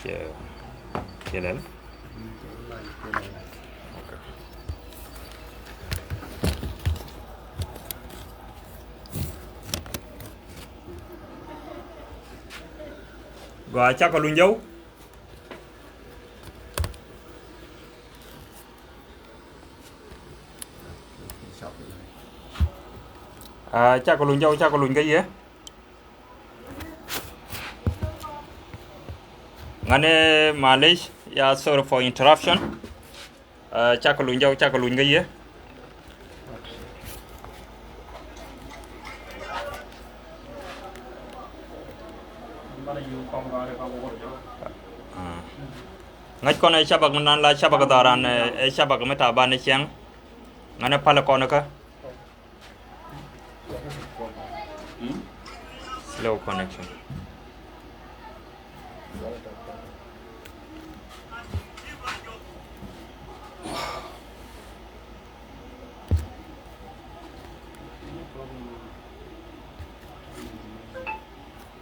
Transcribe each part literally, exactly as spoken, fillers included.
Yɛ, yɛ lɛl. Okay. Gɔaa, cakɔ luny jɔw. Ah, cakɔ luny jɔw, cakɔ luny kä yɛ. Ŋanɛ, malish, ya, sorry for interruption. Ah, cakɔ luny jɔw, cakɔ luny kä yɛ. Ah. Ŋäc kɔn ɛ cabak mi nan la cabak dhɔran, ɛ, ɛ cabak mi taban ɛ ciɛŋ. Ŋanɛ palɛ kɔn kä. Slow connection.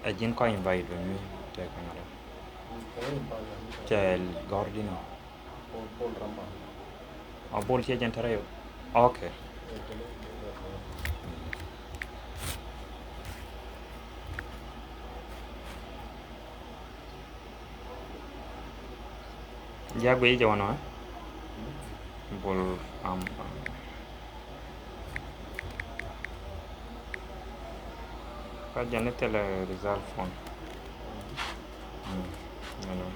Ɛ ji̱n kɔn invite wä mi tɛk kɛn rɔ. Cɛ gɔr di nɔ. A Bol ciɛ jɛn tɛrɛ yo. Okay. Ja guic jɛ wanɔ, eh? Bol, am, am. Ka jɛn ni thilɛ result phone. Mm, hello.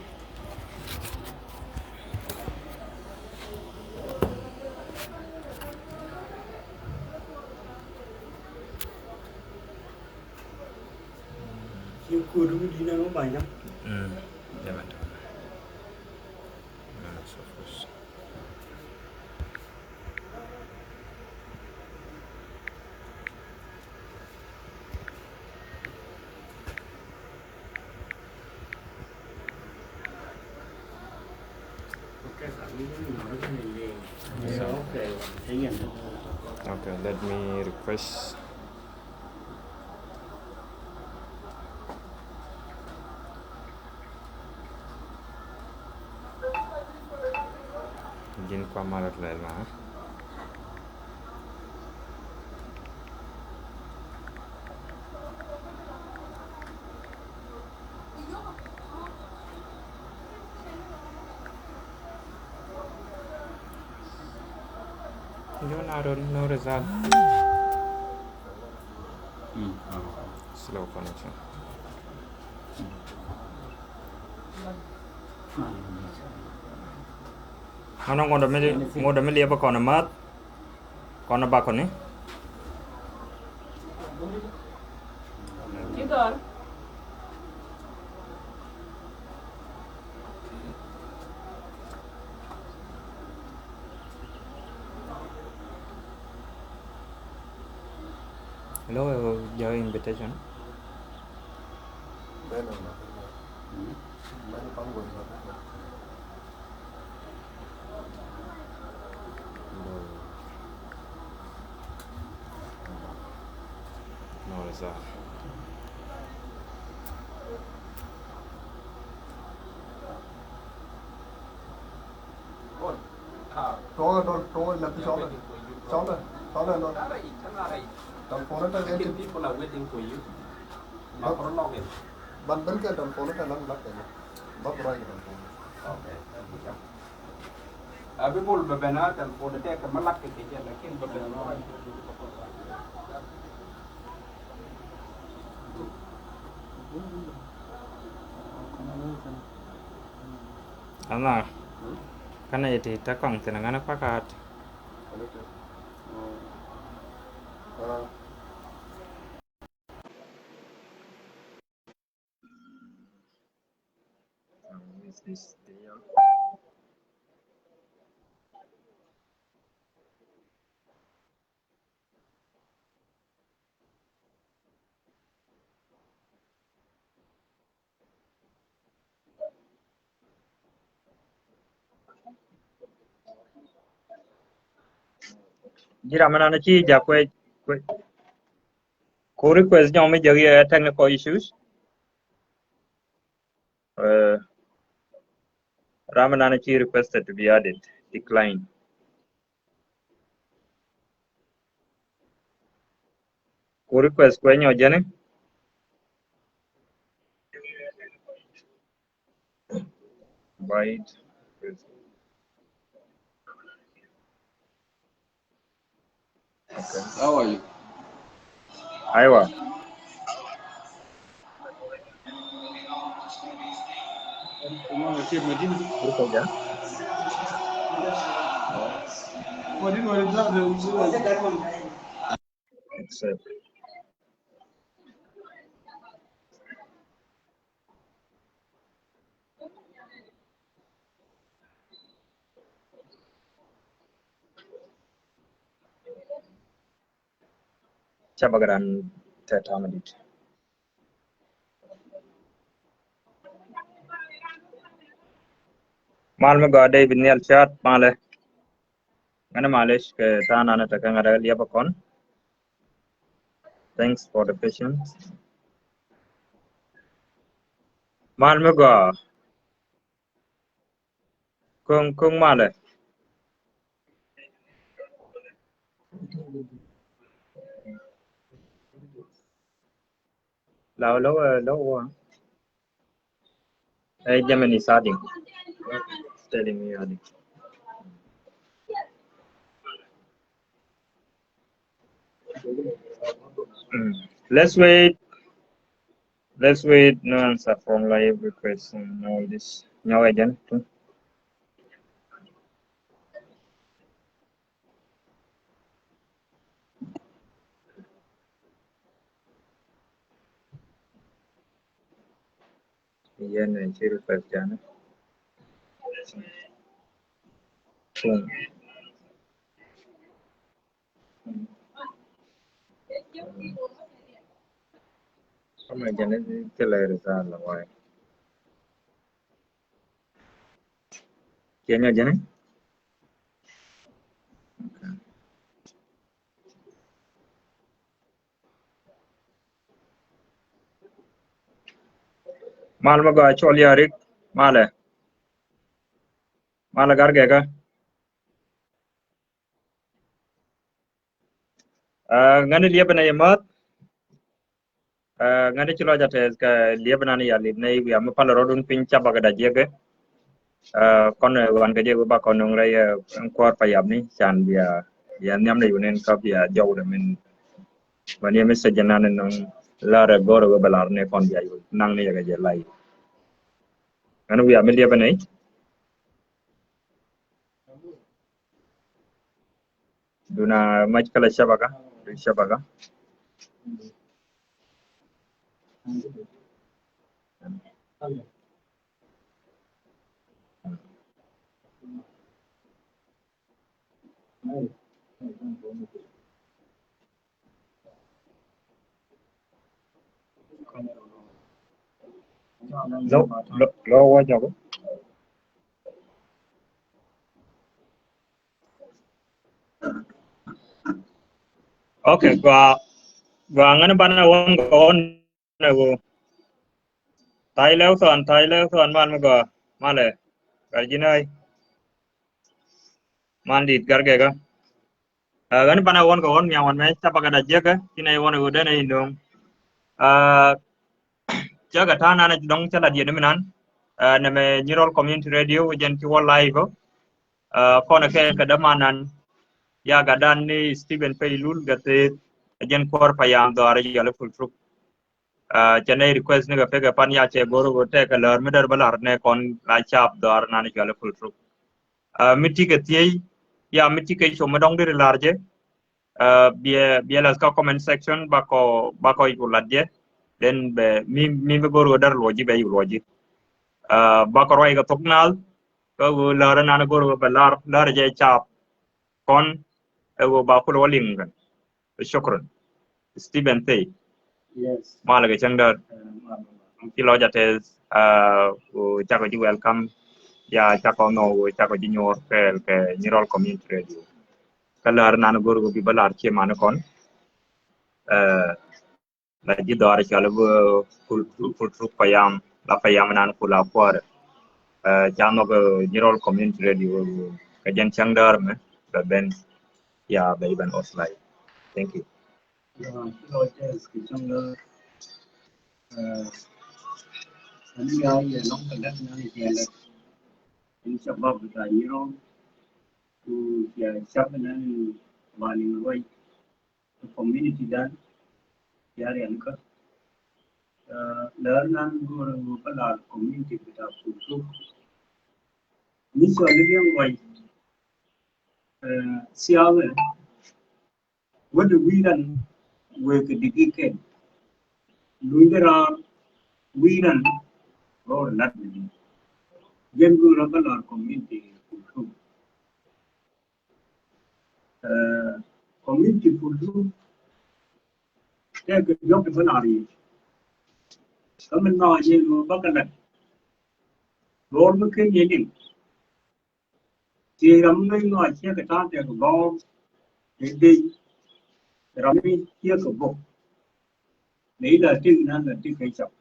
Ci kuut mi di̱t ɛn wä ba̱ny kä. Mm. Jɛ mɛn tɔ̱. Mɛn tɔ̱. Okay, let me request. Ji̱n kua marä lɛl ma. Jɔn a rɔ no result. Mm, ah. Slow connection. Ŋɔnɔ ŋɔdɔ mi, ŋɔdɔ mi liɛpɛ kɔn math. Kɔn bakɔni. Ci dɔr. Hello, your invitation. No result. Tuɔɔk dɔl, tuɔɔk la pi cɔlɛ. Cɔlɛ, cɔlɛ dɔl. Telephone ta kɛ ti. People are waiting for you. Ban ben kɛ telephone ta lan la kɛ. Ba bɛ rɔy kɛ telephone. Okay. A bi bol bɛ ben a telephone tɛ kɛ ma lat kɛ kɛ jɛ, lakin bɛ ben a rɔy. Ana. Kana iti ta kɔŋ tin ŋana pakat. Ji̱ ram mi nan ci jak kuec, kuec. Ku request jɔŋ mi jäk yɛ technical issues. Eh, Ram nan ci requested to be added. Decline. Ku request kuɛ nyɔ jɛni. Invite. Okay. How are you? Aywa. Accept. Ca bä gɛ ran tɛt tamɛ dit. Mal mi gɔaa David Nial Chat malɛ. Ŋäni malɛ kɛ ta̱a̱ nanɛ tekɛ ŋa̱t ɛ liɛpɛ kɔn. Thanks for the patience. Mal mi gɔaa. Kuŋ, kuŋ malɛ. Law, law, law. Hey, Germany starting. Telling me, I think. Mm. Let's wait. Let's wait. No answer from live request and all this. No agent. Yɛn ni ci request jani. Tum. Kama jani ti lɛ risala wai. Kenya jani. Okay. Mal mi gɔaa Col Yarik, malɛ. Malɛ Gargɛkä. Aa, ŋäni liɛpɛ nɛ yɛ mäth. Aa, ŋäni ci lɔc a tɛth kɛ liɛpɛ nan ya lip nɛ wiaa mi palɛ rɔdun piny ca bakɛ da jiɛkɛ. Aa, kɔn, aa, wan kɛ jɛ wi̱i̱ ba kɔn nuŋ rɛy, aa, ɛn kuäär payam ni can bia, bia nhiam ni yunin kä bia jɔw dɛ min. Mani message nan ni nuŋ lar ɛ gɔr ɛ wee bɛ lar ni kɔn bia yul naŋ ni yɛ kɛ jɛ lai. Ŋäni wiaa mi liɛpɛ nɛ. Duna mac kala shabaka, dun shabaka. Lo, lo, lo wa jago. Okay, gua, gua ŋäni banɛ wan gua wan nɛ go. Tay lɛw thɔn, tay lɛw thɔn mal mi gua, malɛ. Gar jinai. Man dit Gargɛkä. Aa, ɣän banɛ ɣɔn kɛ ɣɔn miaŋ wan mɛ ca bakɛ da jiɛkɛ, ci nɛ ɣɔn ɛ ɣöö dɛn ɛ indo̱ŋ. Aa, cä kɛ ta̱a̱ nan ɛ dɔ̱ŋ cä la diet ni mi nan. Aa, nɛmɛ Nyirol Community Radio, jɛn ci wä live. Aa, kɔn ɛ kɛ kɛ däman nan. Ya gatdan ni Stephen Pay Lul Gatheth, ɛ jɛn kuäär payam dhɔaar ɛ yɔl ɛ Full Troop. Aa, cɛ nɛ request ni kɛ pekɛ pan ya cɛ go̱r ɣöö tɛkɛ lär mi dɛr bä lar nɛ kɔn la cap dhɔaar nan ɛ yɔl ɛ Full Troop. Aa, mi ti kɛ thiey, ya mi ti kɛ com mi dɔŋ diri lar jɛ. Aa, biɛ, biɛ las kä comment section bakɔ, bakɔ iku lat jɛ. Then bɛ mi, mi, mi go̱r ɣöö dɛr luɔci bɛ iku luɔci. Aa, bakɔ ruac kɛ thok naath. Kä ɣöö lär nan go̱r ɣöö bɛ lar, lär jɛ cap. Kɔn, ɛ ɣöö ba kulɛ wä liŋ kɛn. Shukran. Stephen Thei. Yes. Malɛ kɛ cäŋ däär. Ɛ, malɛ. Ci lɔc a tɛth, aa, ɣöö cakɔ ji̱ welcome. Ya cakɔ nhɔk ɣöö cakɔ ji̱ nyuɔr kɛɛl kɛ Nyirol Community Radio. Kä lär nan go̱r ɣöö bi bä lar cie mani kɔn. Ɛ, la ji̱ dhɔaar cɔal i̱ bi Full, Full Troop payam, la payam nan kula kuäärɛ. Ca nhɔk Nyirol Community Radio kɛ jɛn cäŋ däär mɛ bɛ ben, ya bɛ iban offline. Thank you. Ani ya yɛ lɔŋ kɛ lɛt nan jɛ lɛt in shabab bita Nyirol ku ya shabab nan bani ruai community dan ya rian ka. Lär nan gor balar community bita Kurtuk. Ni sɔ ni rian ruai siawe. Wä di wi̱i̱ ran wëë kɛ diki kɛn. Luny di raar wi̱i̱ ran rɔɔd lat mi di. Jɛn gör rɔ bä lar community Kurtuk. Community Kurtuk tɛk kɛ jɔk kɛ bä lar yic. Kä min nɔɔc yɛn wä bä kɛ lat. Rɔɔd mi ken yɛ liŋ. Ti ram mi ŋɔc ciɛ kɛ ta̱a̱ tɛk gɔɔm kɛ dec. Ram mi ciɛ kɛ bok. Lɛ ila tik nan la tik kɛ cap.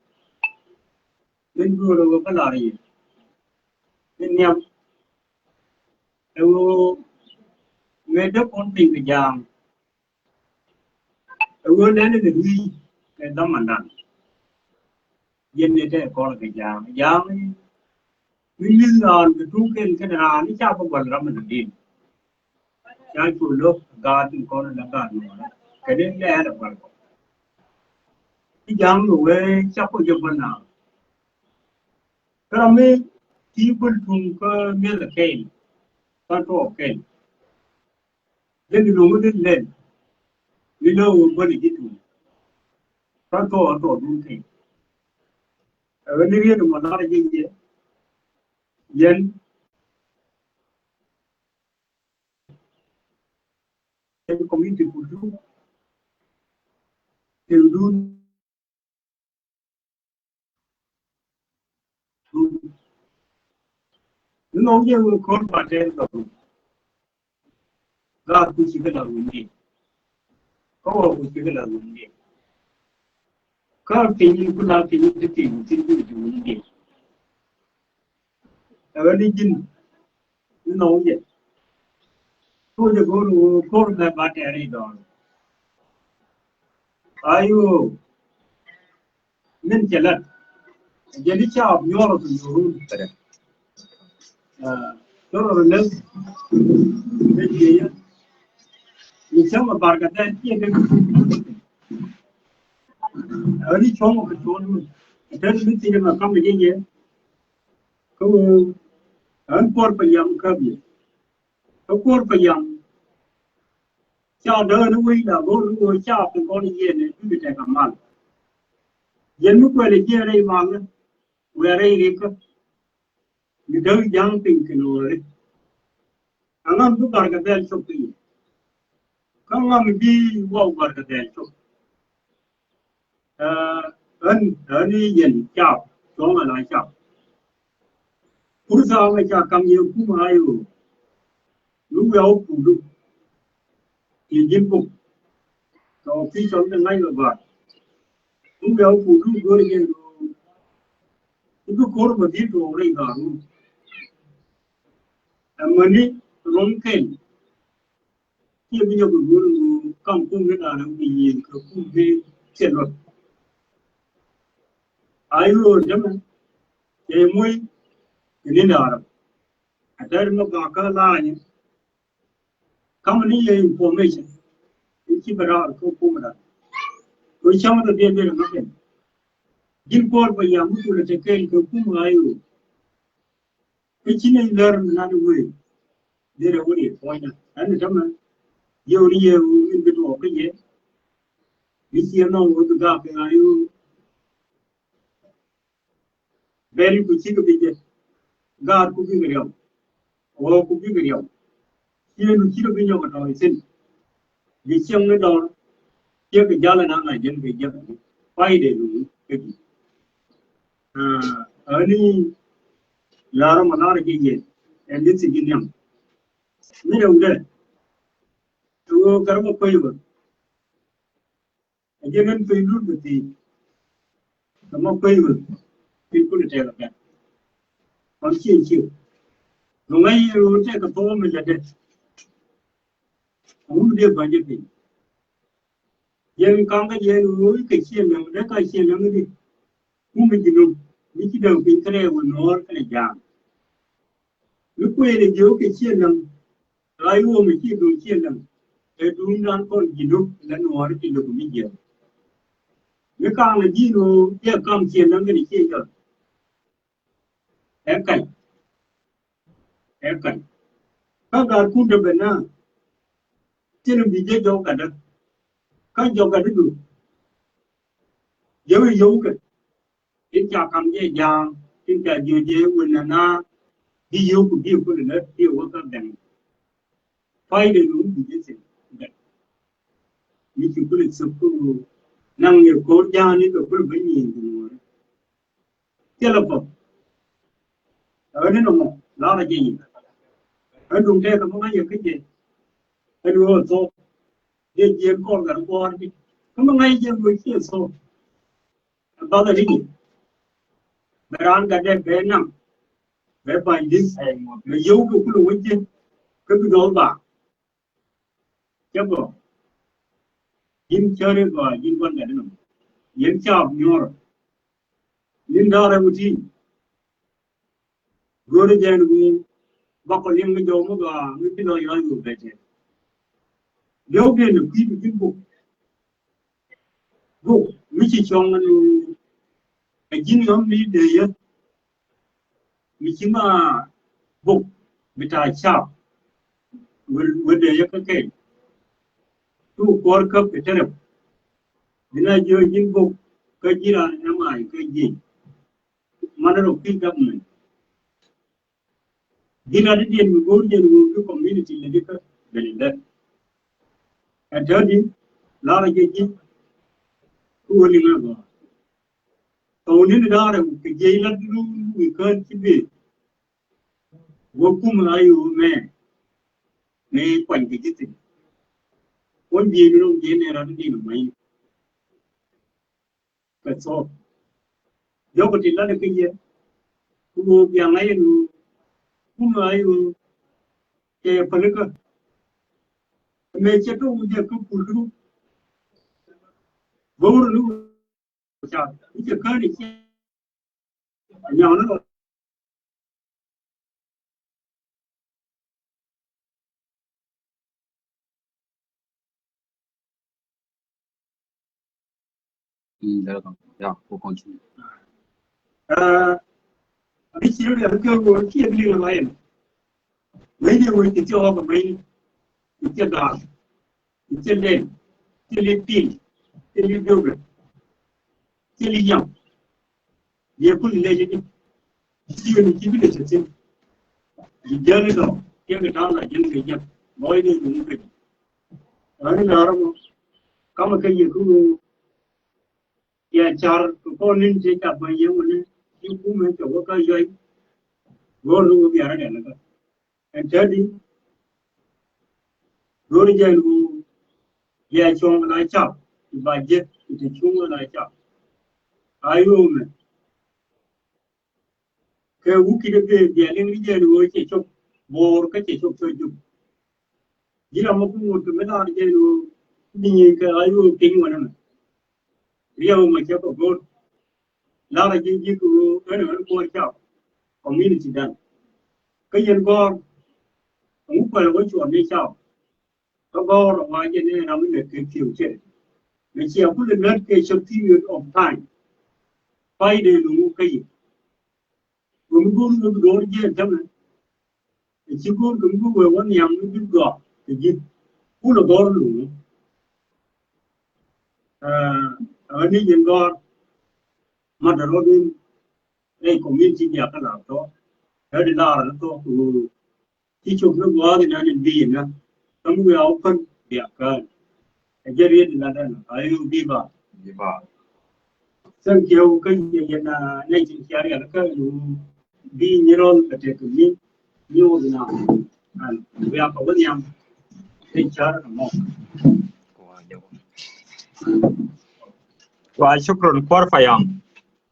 Min duɔl ɛ wä bä lar yɛ. Min niam ɛ wä ŋɛ dee kɔn piny kɛ ja̱a̱ŋ. Ɛ wä nɛn ni wi̱i̱ kɛ dhamandan. Yɛn ni tɛ kɔn kɛ ja̱a̱ŋ ja̱a̱ŋ. Mi mi̱th raan kɛ tuŋ kɛn kɛn raan ni ca bä gɔl ram ni din. Ca cu lo̱k gaat tin kɔn la gaat nuɔɔrä kɛ ni lɛɛl ɛ gɔl kɔ. Ti ja̱a̱ŋ ni wee ca ku jɛ bä naaŋ. Kä ram mi ti bul tuŋ kä mi̱eth ɛ kɛn kä tuɔɔk kɛn. Jɛn ni lo̱ŋ ni lɛl ni lo̱ŋ wä bäl ji̱ tuŋ. Kä tɔɔ tɔɔ duun kɛn. Ɛ ɣän ni riet mɔ lar ji̱ jiɛ yɛn. Jɛn community Kurtuk. Tin duun. Ni nɔŋ jɛ wee kɔn ba tɛɛr gɔ̱run. Gaat ku cikɛ la wuni. Kä wä ku cikɛ la wuni. Kä piny ku la piny ti piny ti piny ti wuni. Ɛ ɣän ni ji̱n. Ni nɔŋ jɛ. Ku jɛ go̱o̱r wee kɔn ba tɛɛr i̱ dɔɔn. Ayo. Min cɛ lat. Jɛ ni ca nyuɔrɔ tu nyuɔrun. Nyuɔrɔ lɛ. Lɛ jiɛ yɛ. Ni cɛ ma barka tɛ tiɛ kɛ. Ani cɔŋ kɛ tuɔn. Tɛ ni ti ma kam jɛ yɛ. Ko an por pa yam ka bi. Kä kuɔr payam. Ca däär ni wec la go̱o̱r ni ɣöö ca piny kɔn yieen ni bikɛ tɛk amal. Yɛn mi kuɛl jiɛn rɛy malä wëë rɛy rikä. Mi däk ja̱ŋ piny kɛ lo̱o̱ri. Aŋa mi bi barkɛ dhɛl cop piny. Kä ŋa mi bi waw barkɛ dhɛl cop. Ɣän ɣän i̱ yɛn cap cuɔ̱ŋ ala cap. Pur thaak ɛ ca kaŋ yɛ kum a i̱ ɣöö mi wiaa wä puudu. Ti ji̱n buk kɛ official ni ŋa̱c kɛ gɔaa. Mi wiaa wä puudu go̱o̱r jɛ ɣöö i̱ bi ko̱r bä dhi̱i̱t tuɔɔk rɛy gɔaa rum. Ɛmäni ro̱ŋ kɛn. Kiɛ bi nyɔk kɛ go̱o̱r ŋu kam kum ni da̱a̱n ɛ wi̱i̱ yiëëŋ kɛ kum bi cɛ luɔt. A i̱ ɣöö dämɛ cɛ moc kɛ ni da̱a̱n ɛ tɛr mɛ bakä la̱a̱nyɛ. Kam ni yɛ information i̱ ci bɛ raar kä kum da̱a̱n. Kɛ cäŋ dɔ diɛ diɛ mɛ kɛn ji̱n kuɔɔr bɛ yam mi kulɛ te kɛn kɛ kum a i̱ ɣöö. Kä ci ni lär mi nan wee. Derɛ wä riet puɔ̱nyna ɛn ni tämɛ. Yɛ wä ni yɛ wä in bi tuɔɔk kä yɛ. Bi ciɛ nɔŋ wä bi gak kɛ ɣa̱ yɛ wä. Bɛl ku cikɛ bi jɛ. Gaat ku bikɛ riɛw. Wä ku bikɛ riɛw. Ciɛ nu cikɛ bi nyɔk kɛ tɔ̱ ithin. Bi cieŋ ni dɔr. Ciɛ kɛ jal ɛn an a jɛn kɛ jɛ. Pay dee lu kɛ ji̱. Ani lar ma lar ji̱ yɛ ɛn ni thi̱n ji̱ niam. Mi rɛwdɛ ɛ ɣöö kɛ rɔ ma kuec ɣöö ɛ jɛn ɛn piny lut bɛ thi̱i̱. Kɛ ma kuec ɣöö piny kulɛ tɛɛk ɛ bɛn. Kɔn ciɛ ciɛ. Ŋäc yɛ ɣöö tɛkɛ thok mi lätdɛ. Ŋu dee bäny jɛ piny. Yɛn kaŋ kä yɛn ɣöö kɛ ciɛ läŋ dee ka ciɛ läŋ di. Kum mi ji̱ Nup mi ci däŋ piny kärɛ wä Nuɔɔr kɛnɛ Ja̱a̱ŋ. Mi kuëënɛ jiök kɛ ciɛ läŋ. Ɣa̱c ɣöö mi ci duŋ ciɛ läŋ. Ɛ duŋdan kɔn ji̱ Nup lɛ Nuɔɔr ci lök mi jiɛk. Mi kaŋ ɛ ji̱ ɣöö jɛ kam ciɛ läŋ kɛnɛ ciɛ jäl. Ɛ ka̱ny. Ɛ ka̱ny. Kä gaatkun te ben na. Tin bi jɛ jɔk gatdä. Kä jɔk gatdä du. Jɛ wi̱i̱ yio̱w kɛ. Tin ca kam jɛ ja̱a̱ŋ. Tin ca jiök jɛ wä na na. Bi yio̱w ku bi kulɛ lät bi wä kä bɛŋ. Pay de lu bi jɛ thi̱n. Gat. Mi ci kulɛ thuk ku. Naŋ yɛ ko̱r ja̱a̱ŋ ni kɛ kulɛ ben nyieny kɛ Nuɔɔri. Thilɛ pɔth. Ɛ ɣän ni nɔmɔ la̱rä jɛ nyin. Ɣän duŋ tɛɛk kɛ mi ŋa̱c yɛ kä jɛ. Ɣän ɣöö thok. Jɛ jiɛn kɔr gat guɔ̱ɔ̱r ji̱. Kä mi ŋa̱c jɛ ɣöö ciɛ thok. Ɛ bath ɛ ri nyin. Bɛ raan gat dɛ bɛ naŋ. Bɛ ba̱ny di̱t. Bɛ yio̱w kɛ kulɛ wä ji̱. Kä bi dɔɔl baaŋ. Cä gɔaa. Ji̱n cäri gɔaa ji̱n gua̱n gat inɔ. Yɛn caap nyuɔr. Ni̱n da̱rɛ wä ti. Go̱o̱rä jɛn wu bakɔ liŋ mi jɔw mi gɔaa mi pi lɔ yɔc wä bɛtɛ. Liɔw diɛn ni kui̱ bi ji̱n buk. Buk mi ci cɔŋ ni ɛ ji̱n yɔm mi dee yä. Mi ci ma buk bi ta̱a̱ caap. Wä dee yä kä kɛɛl. Tu kuɔr käp kɛ tɛrɛp. Bi na jiö ji̱n buk kä ji̱ ran ɛ mac kä ji̱. Manɛ rɔ kui̱ government. Ji̱n rat diɛn mi go̱o̱r jɛn wu ki community lɛ di kä ben in dɛ. Ɛ täädi la̱rä jɛ ji̱. Ku wä liŋ ɛ gɔaa. Thɔw ni̱n da̱rɛ kɛ jiɛc lat ru wi̱i̱ kään ci bee. Wä kum la yo̱o̱ mɛ. Ni kuany kɛ ji̱ thi̱n. Kuɔn jiɛc ni rɔm jiɛc ni rat ni ni mɔny. Kɛ thɔɔk. Jɔk ti lat kɛ yɛ. Ku wä biaŋ a yɛ nu. Kum la yo̱o̱. Kɛ yɛ pälikä. Mɛ cɛ tok wä jɛ kä pur du. Go̱o̱r ni Mm, welcome. Yeah, we'll continue. Uh, a bi ci ri a bi kɛ wä ki a bi liŋ a layɛn. Maybe we can tell over maybe. I̱ cɛ ga̱a̱k, i̱ cɛ lɛl, i̱ cɛ li pil, i̱ cɛ li dögɛ, i̱ cɛ li yam. Yɛ kul lɛc i̱ ci yɛn i̱ ci bi lɛ cɛ thi̱n. I̱ jäl i̱ dɔ̱ŋ kiɛ kɛ ta̱a̱ la ji̱n kɛ ji̱n lɔc ni duŋ kɛ ji̱. Ɣän i̱ la̱r ɛmɔ kamɛ kɛ yɛ kä ɣöö yɛ car kɛ kɔn ni̱n cɛ ca bäny yɛn wä ni ci kumɛ cɛ wä kä yɔc. Go̱o̱r ni wä biarä dɛn kä. Ɛn täädi go̱o̱r jɛn wu liac cuɔ̱ŋ la cap i̱ ba jiɛth i̱ ti cuŋ la cap. A yo̱o̱mɛ kɛ wukit ɛ bee bia liŋ ri jɛn wu cɛ cop bo̱o̱r kä cɛ cop cɔ jup. Ji̱n ram mɔ kum wut kɛ mi laar jɛn wu ni nyin kɛ a yo̱o̱ piny wänä mɛ. Riɛw mɔ cɛ kɔ go̱o̱r. La̱rä ji̱ ji̱ kɛ ɣöö ɣän ɣän kuɔr cap community dan. Kä yɛn gɔ̱r ɛŋu kuɛl wä cuɔt ni cap. Kä gɔ̱r ɛ wa jɛ ni ram mi lät kɛ kiɛw cɛ. Mɛ cia kulɛ lät kɛ cä period of time. Pay dee luŋu kä yɛ. Ɣöö mi go̱o̱r ɣöö bi gɔ̱r jiɛn tämɛ. Ɛ ci go̱o̱r kɛ mi bi wee wä nhiam mi bi gɔaa kɛ ji̱. Kulɛ gɔ̱r luŋu. Ɛ ɣän ni yɛn gɔ̱r. Mat dɛ rɔɔd in rɛy community bia kä la̱r tɔ̱. Ɛ di la̱r ni tɔ̱ kɛ ɣöö ci cop ni gua̱a̱th in an in bi yɛn na. Kä mi wee a wä pän bia kään. Ɛ jɛ riet in lat ɛn a yo̱o̱ biba. Biba. Thank you kä yɛ yɛn a nɛy tin cia rial kä yo̱o̱ bi nyi rɔl kɛ tek kɛ mi nyi wä bi na. An bia kɛ wä nhiam. Ɛ car kɛ mɔ. Wa shukran kuɔr Payam.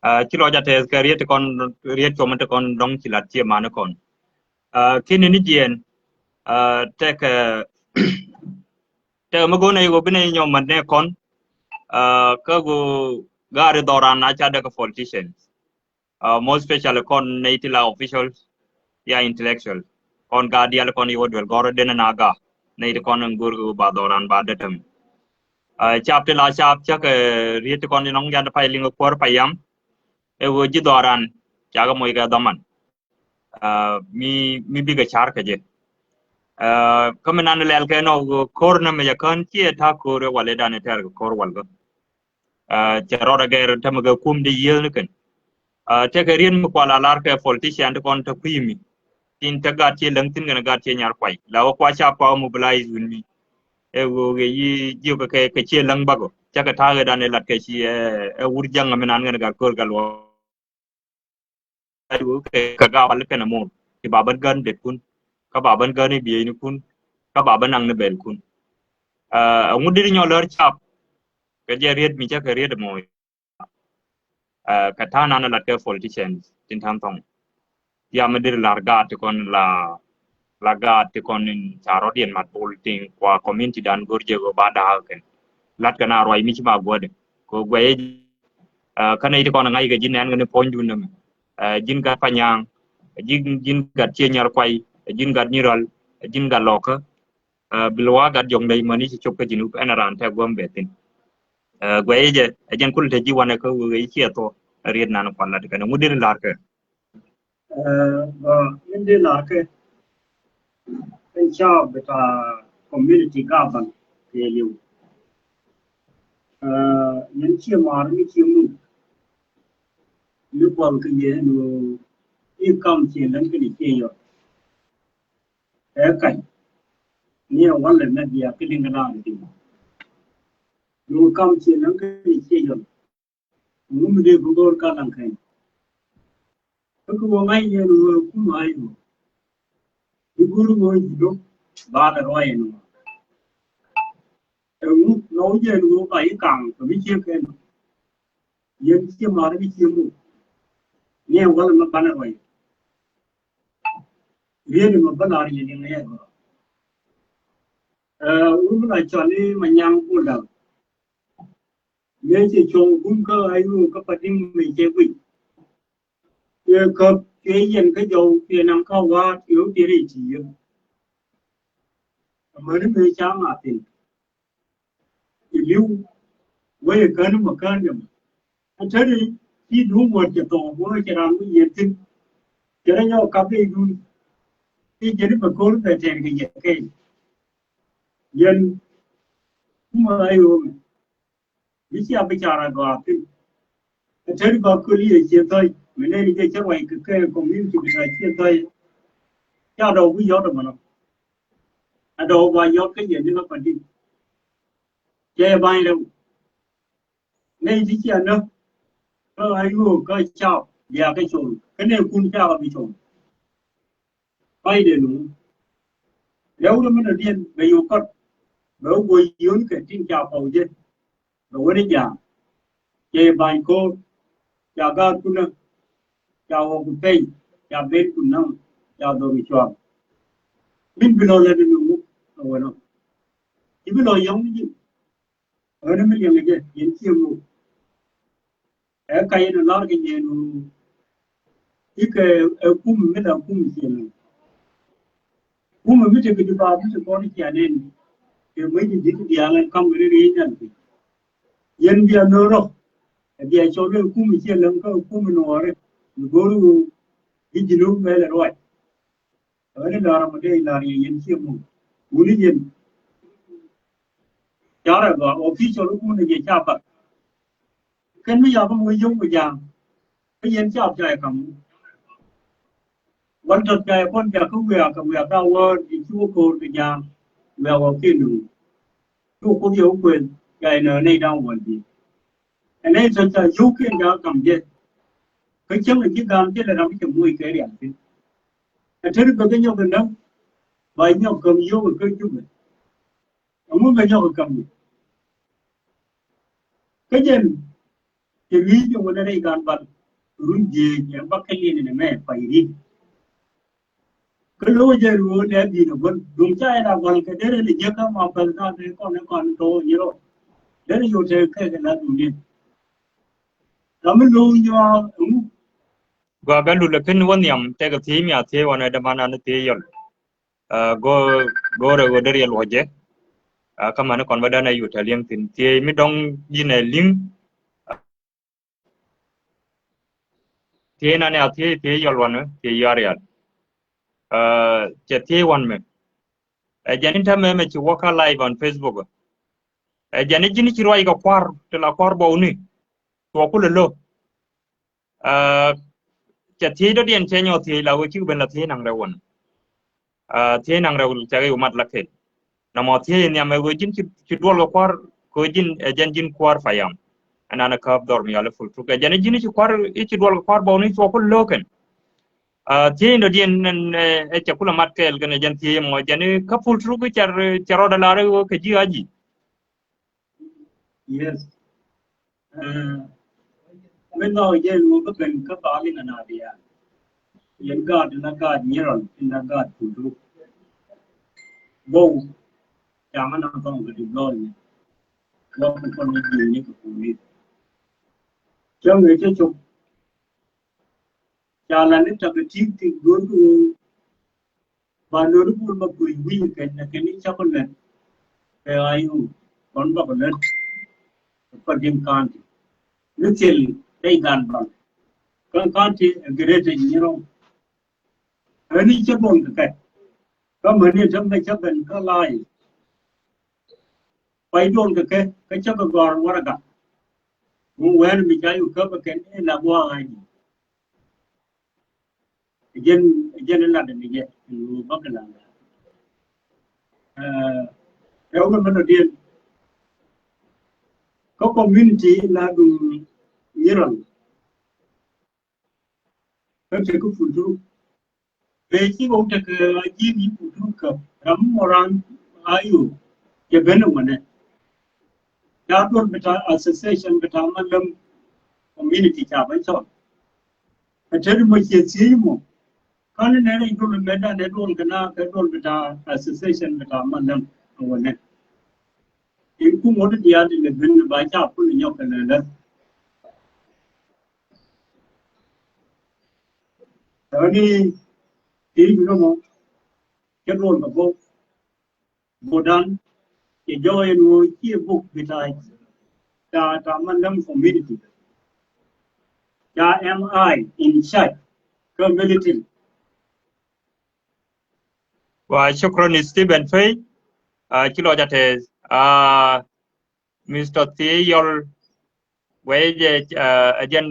Ci lɔc a tɛth kɛ riet ti kɔn, riet cuɔmɛ ti kɔn dɔŋ ci lat ci man kɔn. Kini ni jiɛn tɛk tɛk mi go̱n a yi wä bi ni nyɔm mat ni kɔn. Kä gu gaari dhɔran a ca dek politicians. Most specially kɔn nɛy ti la official ya intellectual. Kɔn ga dial kɔn yi wä duel gɔr den na ga nɛy ti kɔn gur gu ba dhɔran ba detem. Cap ti la cap cak riet ti kɔn nɔŋ yan pay liŋ kuɔr pay yam. E wä ji dhɔran ca ga moy ga dhaman. Mi mi bigä car kɛ jɛ. Kä mi nan lɛl kɛ nɔ ko̱r nä mɛ jɛ kän ciɛ ta̱ ko̱r walɛ dan tɛr kɛ ko̱r walkä. Cɛ rɔɔdɛ gɛr tämɛ kɛ kum di yiëël ni kɛn. Tɛkɛ riet mi kual a lar kɛ politician ti kɔn te kui̱ mi tin te gat ciɛ läŋ thin kɛn gat ciɛ nyar kuay la wä kua ca kua mobilize win mi. Ɛ wä kɛ yi jiök kɛ kɛ ciɛ läŋ bakɔ cakɛ ta̱a̱ kɛ dan ɛ lat kɛ ci ɛ wur jaŋ mi nan kɛn gat ko̱r gat luɔ. Kɛ gaawal kɛn a mor ti ba bän gän det kun kä ba bän gän i bieyni kun kä ba bän naŋ ni bɛl kun. Ɛ ŋut dit nyɔ lär cap kɛ jɛ riet mi cɛ kɛ riet mɔ. Kɛ ta̱a̱ nan lat kɛ politicians tin ta̱a̱n thɔŋ. Tiam mi dit lar gaat ti kɔn la la gaat ti kɔn in ca rɔt yɛn mat bol tin kua community dan gor jɛ go ba da̱a̱k kɛn. Lat kɛ na ruac mi ci ma guɔdɛ ko guɛyɛ. Kä nɛy ti kɔn ŋa̱c kɛ ji̱n nɛn kɛ ni puɔ̱nydun nɛmɛ. Ji̱n gat Panyaŋ, ji̱n ji̱n gat Ciɛ Nyar Kuay, ji̱n gat Nyiral, ji̱n gat Lɔkä. Bil wa gat jɔŋ dɛy mäni ci cop kä ji̱n ɛn a raan tɛ guäm bɛ thin. Guɛy jɛ ɛ jɛn kul te ji̱ wanɛ kä wee ciɛ thɔ riet nan kuan lat kɛn ŋut dir lar kɛ. Ba in di lar kɛ in ca bita community gaban kɛ liw. Yɛn ciɛ mar mi ciɛ muk mi buɔl kɛ yɛ ni i kam ciɛ lɛn kɛ ni ciɛ yɔt. Ɛ kany ni ɛ walɛ mɛ bia kɛ liŋ kɛ lar di ni kam ciɛ lɛn kɛ ni ciɛ yɔt. Ŋum dee bi go̱o̱r ka laŋ kɛn. Kä kɛ wä ŋa̱c yɛn wä kum a yɔ. Bi go̱o̱r wä ji̱ dok ba lɛ rɔy ɛn wä. Ɛ ŋum nɔ wä yɛn wä ba yi kaŋ kɛ bi ciek kɛn. Yɛn ciek mar bi ciek muk. Ni ɛn walɛ mɛ banɛ rɔy. Riet mɛ bä lar yɛn yɛn yɛ gɔrɔ. Ɛ wä bi la cɔl i̱ ma nyaŋ bul daŋ. Mëë cɛ cuɔ̱ŋ bum kä a yuu kä pa di̱ŋ mëë cɛ guic. Cuɛ käp cuɛ yɛn kä jɔw cuɛ naŋ kä wa̱a̱ cuɛ wä piɛ rɛy ti̱i̱ yɛ. Amäni mëë ca ŋa̱ thi̱n. Iliu wee käni ma kään jɛ ma. A teri ci duŋ wät cɛ thɔɔ wee cɛ ran wee yɛn thi̱n. Cɛ rɛ nyɔk kap rɛy duun. Ci jɛ ni ma ko̱r bɛ tɛn kɛ yɛ kɛn. Yɛn kuma a yuu mɛ. Bi cia bi car a gɔaa piny. Ɛ tɛt gɔaa köli ɛ ciɛ thɔy mi nɛy ni jɛ cä ruac kɛ kɛ community bi car ciɛ thɔy. Ca dɔw bi yɔt ɛmɔnɔ. A dɔw ba yɔt kä yɛn ni kä pandin. Cɛ ɛ bany rɛw. Nɛy ti cia nä kä a yuɔk kä ca bia kä col kä nɛy kun ca bi col. Pay de nu. Rɛw de mi dɔ̱diɛn bɛ yio̱w kɔt bɛ wä guɔ yio̱w kɛ tin ca pɔw jɛ. Bɛ wä ni ja̱a̱ŋ cɛ bany ko̱o̱r ca ga̱a̱th kunä ca wä ku pɛy ca ben ku na̱ŋ ca dhɔr cua̱a̱ŋ. Min bi lɔ lɛ ni nu ɛ wä nɔ ci bi lɔ yɔ̱ŋ ni ji̱. Ɣän mi liɛŋ jɛ yɛn ciɛ ŋu. Ɛ ka yɛn lar kɛ yɛn wu. Ikɛ ɛ kum mi la kum ciɛ ŋu. Kum mi te kɛ di ba mi te kɔn ciɛ nɛn. Kɛ mec di di diaal ɛn kam ri ri nyan pi. Yɛn bia nɔ rɔ. Ɛ bia cɔl ɛ kum ciɛ lɛŋ kä kum nuɔɔri. Mi go̱r wu. Bi ji̱ nu mɛl ɛ ruac. Ɣän ilar mɔ dee ilar yɛ yɛn ciɛ ŋu. Wuni yɛn. Carɛ gɔaa official wun yɛ ca bak. Kɛn mi yɔk mi wä yio̱w mi ja̱a̱ŋ. Kä yɛn ca ca yɛ ka̱m. Wal tɔt ca yɛ kɔn ca kä wiaa kɛ wiaa ka wäär i̱ ci wä ko̱o̱r kɛ ja̱a̱ŋ. Wiaa wä kiɛ nuŋ. Ci wä kuoth yɛ wä kuël ca yɛ nöö nɛy da̱ŋ wäl bi̱i̱. Ɛ nɛy tɔt ca yio̱w kiɛn ca ka̱m jɛ. Kä cäŋ ɛ ji̱ ga̱a̱m ci lɛ ram cɛ moc kɛ rial thi̱n. Ɛ teri bɛ kɛ nyɔk kɛ näk ba nyɔk käm yio̱w kɛ kä Jubɛ. Ɛŋu bɛ nyɔk kɛ käm ni. Kä jɛn Cɛ ri̱i̱c jɛ wä lɛ rɛy gan bal run jiëëc ɛ bak kɛ liɛn ni mɛ pay ri̱i̱c. Kä lo̱k jɛ ruɔ̱ɔ̱n lɛ bi̱i̱n ɛ guäl duŋ ca ɛn a gua̱l kɛ derɛ ni jiäk kä ma päth na kɛ kɔn ɛ kɔn tɔ̱ nyirɔ. Derɛ yo̱o̱ tɛk kɛ kɛ la duŋ diɛn. Ram mi lo̱k nyɔa ɛŋu. Gɔaa kɛ lul ɛ ken wä nhiam tɛkɛ thiec mi a thiec wanɛ däman an thiec yɔl. Ɛ, go̱o̱rɛ ɣöö deri yɛ luɔ̱c jɛ. Ɛ, kä mani kɔn bä däänɛ yut ɛ li̱eŋ thi̱n thiec mi dɔ̱ŋ ji̱n ɛ li̱ŋ. Thiec nanɛ a thiec thiec yɔl wanɛ thiec yɔa rial. Ɛ, cɛ thiec wan mɛ. Ɛ jɛn in täämɛ mɛ ci wä kä live on Facebook. Ɛ jɛn in ji̱n ci ruac kɛ kua̱r ti la kua̱r bɔwni. Tuɔɔk kulɛ lo̱. Aa, cɛ thiec dɔ̱diɛn cɛ nyɔk thiec la ɣöö cikɛ ben la thiec naŋ rɛw wän. Aa, thiec naŋ rɛw cɛ kɛ yomat la kɛl. Namɔ thiec in nhiam ɛ ɣöö ji̱n ci, ci duɔl kɛ kua̱r kɛ ɣöö ji̱n ɛ jɛn ji̱n kua̱r payam. Ɛnan ɛ käp dhɔr mi yɔal i̱ Fultruk ɛ jɛn ji̱n ci kua̱r i̱ ci duɔl kɛ kua̱r bɔw ni cuɔ ku lo̱kɛn. Aa, thiec in dɔ̱diɛn ɛn ɛ cɛ kulɛ mat kɛɛl kɛn ɛ jɛn thiec mɔ jɛn i̱ kä Fultruk i̱ cɛ, cɛ rɔɔdɛ lar i̱ ɣöö kɛ ji̱ a ji̱. Yes. Aa, min nhɔk jɛ ŋu kä ben kä bali na na bia. Yɛn gaat na gaat nyirɔl na gaat kudu. Bow. Ca ŋa na kɔn kɛ di blɔl ni. Lɔk kɔn ni di ni kɛ kuli. Cɛ ŋɛ cɛ cop. Ca la ni tak ti ti go̱o̱r kɛ ɣöö ba lo̱ri bul ma kui̱ wi̱i̱ kɛn na kɛn ni cak lät. Kɛ ayu kɔn bak lät. Kɛ Pajin County ni thil rɛy gan bal. Kɛn county ɛ Greater Nyirɔŋ. Ɛ ni cɛ duɔl kɛ kɛ kä mäni tɛm kɛ cɛ ben kä la̱a̱c. Pay duɔl kɛ kɛ kä cɛ kɛ gɔ̱r warɛga. Ŋu wɛn mi ca yu käp ɛ kɛn ɛ la gua̱a̱ aji. Jɛn, jɛn lat ni jɛ ni wä bä kɛ lat. Ɛ, ɛ wä mɛ dɔ̱diɛn kä community la duŋ Nyirɔl. Kä tekɛ Fultruk. Bee ci wä tekɛ a ji̱ ni Fultruk kä ram mɔ ran ayo. Cɛ ben ŋuɛnɛ. Ca duɔl bita association bita Malem community ca bä cɔl. Ɛ teri mɔ ciɛ thiec mɔ. Kani nɛ rɛy duɔl mɛ dan ɛ duɔl kɛ na kɛ duɔl bita association bita Malem ŋuɛnɛ. In kum wä di diaal di lɛ ben ba ca kul nyɔk kɛ lɛ lɛ. Tɔni ti i̱ duno mɔ cɛ duɔl kɛ bok. Bodan cɛ jɔɔc ɛn ɣöö ciɛ bok bita ta ta Malem community. Ca M I in charge kä military. Wa shukran Stephen Fay. Aa, ci lɔc a tɛth. Aa, Mister Thiec Yɔl, wee jɛ, aa, ɛ jɛn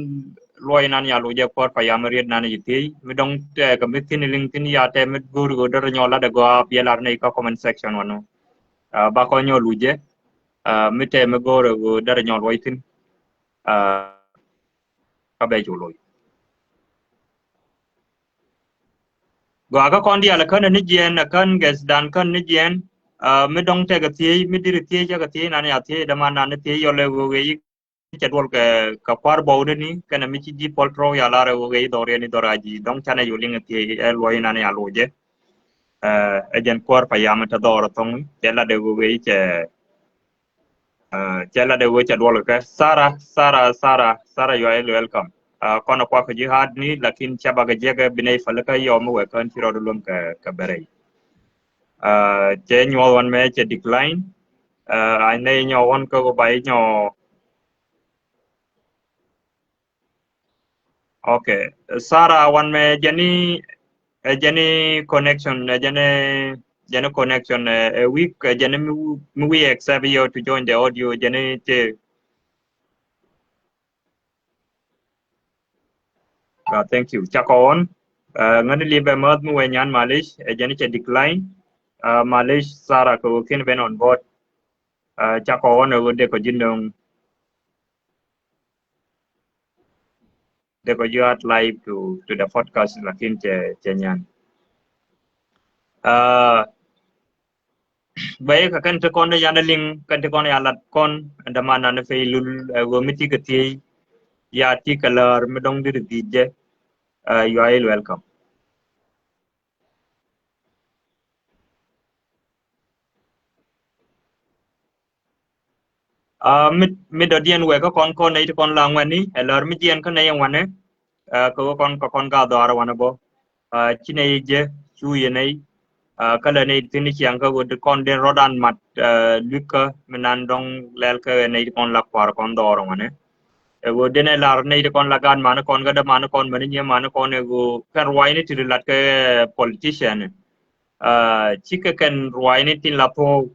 luɔc nan ya luc jɛ kuɔr payam riet nan yi thiec mi dɔŋ tɛkɛ mi thin liŋ thin ya tɛ mi go̱o̱r go̱o̱r dɔr nyɔl lat ɛ gɔaa biɛ lar nɛy kä comment section wanu. Aa, bakɔ nyɔl luc jɛ. Aa, mi tɛ mi go̱o̱r go̱o̱r dɔr nyɔl luɔc thin. Aa, kä bɛ cu loc. Gɔaa kä kɔn diaal kän ni jiɛn, kän guest dan kän ni jiɛn. Aa, mi dɔŋ tɛkɛ thiec mi diri thiec cɛ kɛ thiec nan ya thiec däman nan ni thiec Yɔl ɛ ɣöö ɣöö yi cɛ duɔl kɛ, kɛ kua̱r bɔw ni ni kɛnɛ mi ci ji̱ Fultruk ya lar ɛ ɣöö ɣöö yi dhɔriɛn ni dhɔr a ji̱ dɔŋ canɛ yu liŋ ɛ thiec ɛ luɔc nan ya luc jɛ. Aa, ɛ jɛn kua̱r payam te dhɔr thɔŋ cɛ lat ɛ ɣöö ɣöö yi cɛ Aa, cɛ lat ɛ ɣöö cɛ duɔl kɛ Sara, Sara, Sara, Sara, you are welcome. Aa, kɔn ɛ kuak kɛ ji̱ hat ni lakin cɛ bakɛ jiɛkɛ binɛ i̱ pälikä yɔm mi wɛ kään ci rɔɔd luäŋ kɛ, kɛ bɛ rɛy. Aa, cɛ nyuɔth wan mɛ cɛ decline. Aa, a nɛ inyɔ wan kä ba inyɔ. Okay. Sara wan mɛ jɛni, ɛ jɛni connection, ɛ jɛni, jɛni connection, ɛ, ɛ weak, ɛ jɛni mi, mi wi̱i̱ accept you to join the audio, jɛni tɛ. Ah, thank you. Cakɔ ɣɔn. Ɛ, ŋäni li̱bɛ mäth mi wee nyan malish, ɛ jɛni cɛ decline. Ɛ, malish Sara kɛ wä kin ben on board. Ɛ, cakɔ ɣɔn ɛ wä dee kɔ ji̱ nöŋ. Dee kɔ ji̱ add live to, to the podcast lakin cɛ, cɛ nyan. Aa, bɛ kɛ kɛn ti kɔn yan liŋ, kɛn ti kɔn yan lat kɔn, ɛn däman nan fɛ ilul, ɛ, ɣöö mi ti kɛ thiec. Ya ti kɛ lär mi dɔŋ di ri dhi̱i̱t jɛ. Uh, you are all welcome. Uh, mi, mi dɔ̱diɛn wek kä kɔn kɔn nɛy ti kɔn la ŋuɛni, ɛ lär mi jiɛn kä nɛy ŋuɛni, uh, kɛ wä kɔn kɛ kɔn ga dhɔaar wanɛ bɔ. Uh, ci nɛy jɛ, cu yɛ nɛy, uh, kä lɛ nɛy ti ni ciaŋ kä wä di kɔn den rɔdan mat, uh, luikä mi nan dɔŋ lɛl kä nɛy ti kɔn la kua̱r kɔn dhɔaar wanɛ. Ɛ wä den ɛ lar nɛy ti kɔn la gaat mani kɔn kä dä mani kɔn mani nyɛ mani kɔn ɛ wä kɛn ruaacni ti ri lat kɛ politician. Uh, cikɛ kɛn ruaacni tin la thuɔw.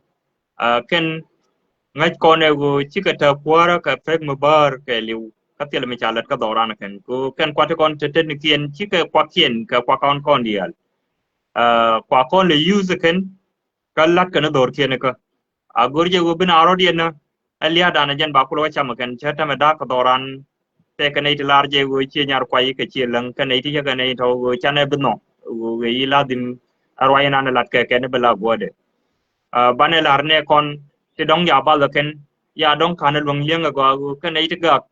Uh, kɛn ŋäc kɔn ɛ ɣöö cikɛ tɛ kuäärä kɛ pek mi bäär kɛ liw kä thil mi ca lät kä dhɔran kɛn. Kɛ kɛn kuat kɔn te tet ni kiɛn cikɛ kuakiɛn kɛ kuak kɔn kɔn diaal. Uh, kuak kɔn lɛ use kɛn kä lat kɛn dhɔr kiɛn kä. A gör jɛ ɣöö bin a rɔt yɛn ɛ lia̱a̱ dan jɛn ba kulɛ wä cam kɛn cɛ tämɛ dak kɛ dhɔran tɛ kɛ nɛy ti lar jɛ ɣöö ciɛ nyar kuay kɛ ciɛ läŋ kɛ nɛy ti cɛ kɛ nɛy tɔ ɣöö canɛ bi nhɔk ɣöö ɣöö yi ladhim a ruac nan lat kɛ kɛn bi la guɔdɛ. Uh, banɛ lar nɛ kɔn ti dɔŋ ya bal kɛn ya dɔŋ kan luäŋ liɛŋ gɔaa kɛn iti gak.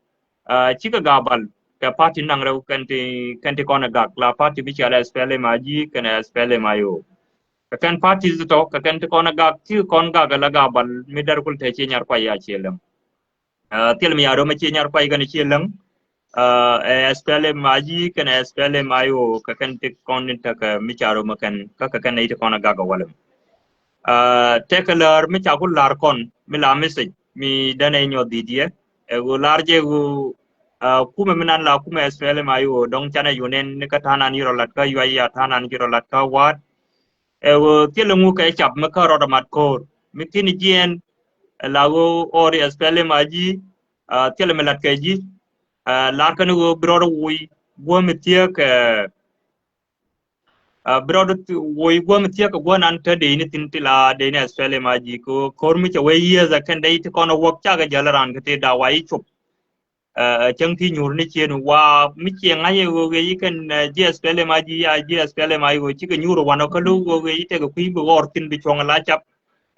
Uh, cikɛ gak bal kɛ party naŋ rɛw kɛn ti kɛn ti kɔn gak la party bi cɛ la S P L M I G kɛn S P L M I O. Kɛ kɛn party ti tɔ kɛ kɛn ti kɔn gak ti kɔn gak la gak bal mi dɛr kul tɛ ci nyar kuay ya ci lɛm. Uh, thil mi ya rɔ ma ci nyar kuay kɛn ci lɛm. Uh, S P L M I G kɛn S P L M I O kɛ kɛn ti kɔn ni tekɛ mi ca rɔ ma kɛn kä kɛ kɛn iti kɔn gak walɛm. Uh, tekɛ lär mi ca ku lar kɔn mi la message mi dɛn ɛ nyɔ dhidi ɛ ɛ gu lar jɛ gu. Uh, kumɛ mi nan la kumɛ S P L M I O dɔŋ canɛ yunen ni kä tanan yirɔ lat kä yuay ya tanan yirɔ lat kä wat. Ɛ ɣöö thilɛ ŋu kɛ cap mi kä rɔt amat ko̱o̱r mi kin jiɛn. Ɛ la ɣöö ɔri S P L M I G, uh, thilɛ mi lat kɛ ji̱. Uh, lar kɛn ɣöö bi rɔt wuc guämi thiek kɛ, uh, bi rɔt wuc guämi thiek kɛ guänan te dee ni thin ti la dee ni S P L M I G kɛ ɣöö ko̱r mi cɛ wee yieth ɛ kɛn dee ti kɔn ɛ wuɔk cakɛ jäl ran kɛ ti da wa i̱ cop. Uh, cäŋ ti nyuur ni cien wa mi cie ŋa̱c ɛ ɣöö ɣee yi kɛn, uh, G S P L M I G ya G S P L M I O cikɛ nyuur ɛ wanɔ kä lo̱w ɣöö ɣee yi tekɛ kui̱ bi ɣɔr thin bi cuɔ̱ŋ la cap.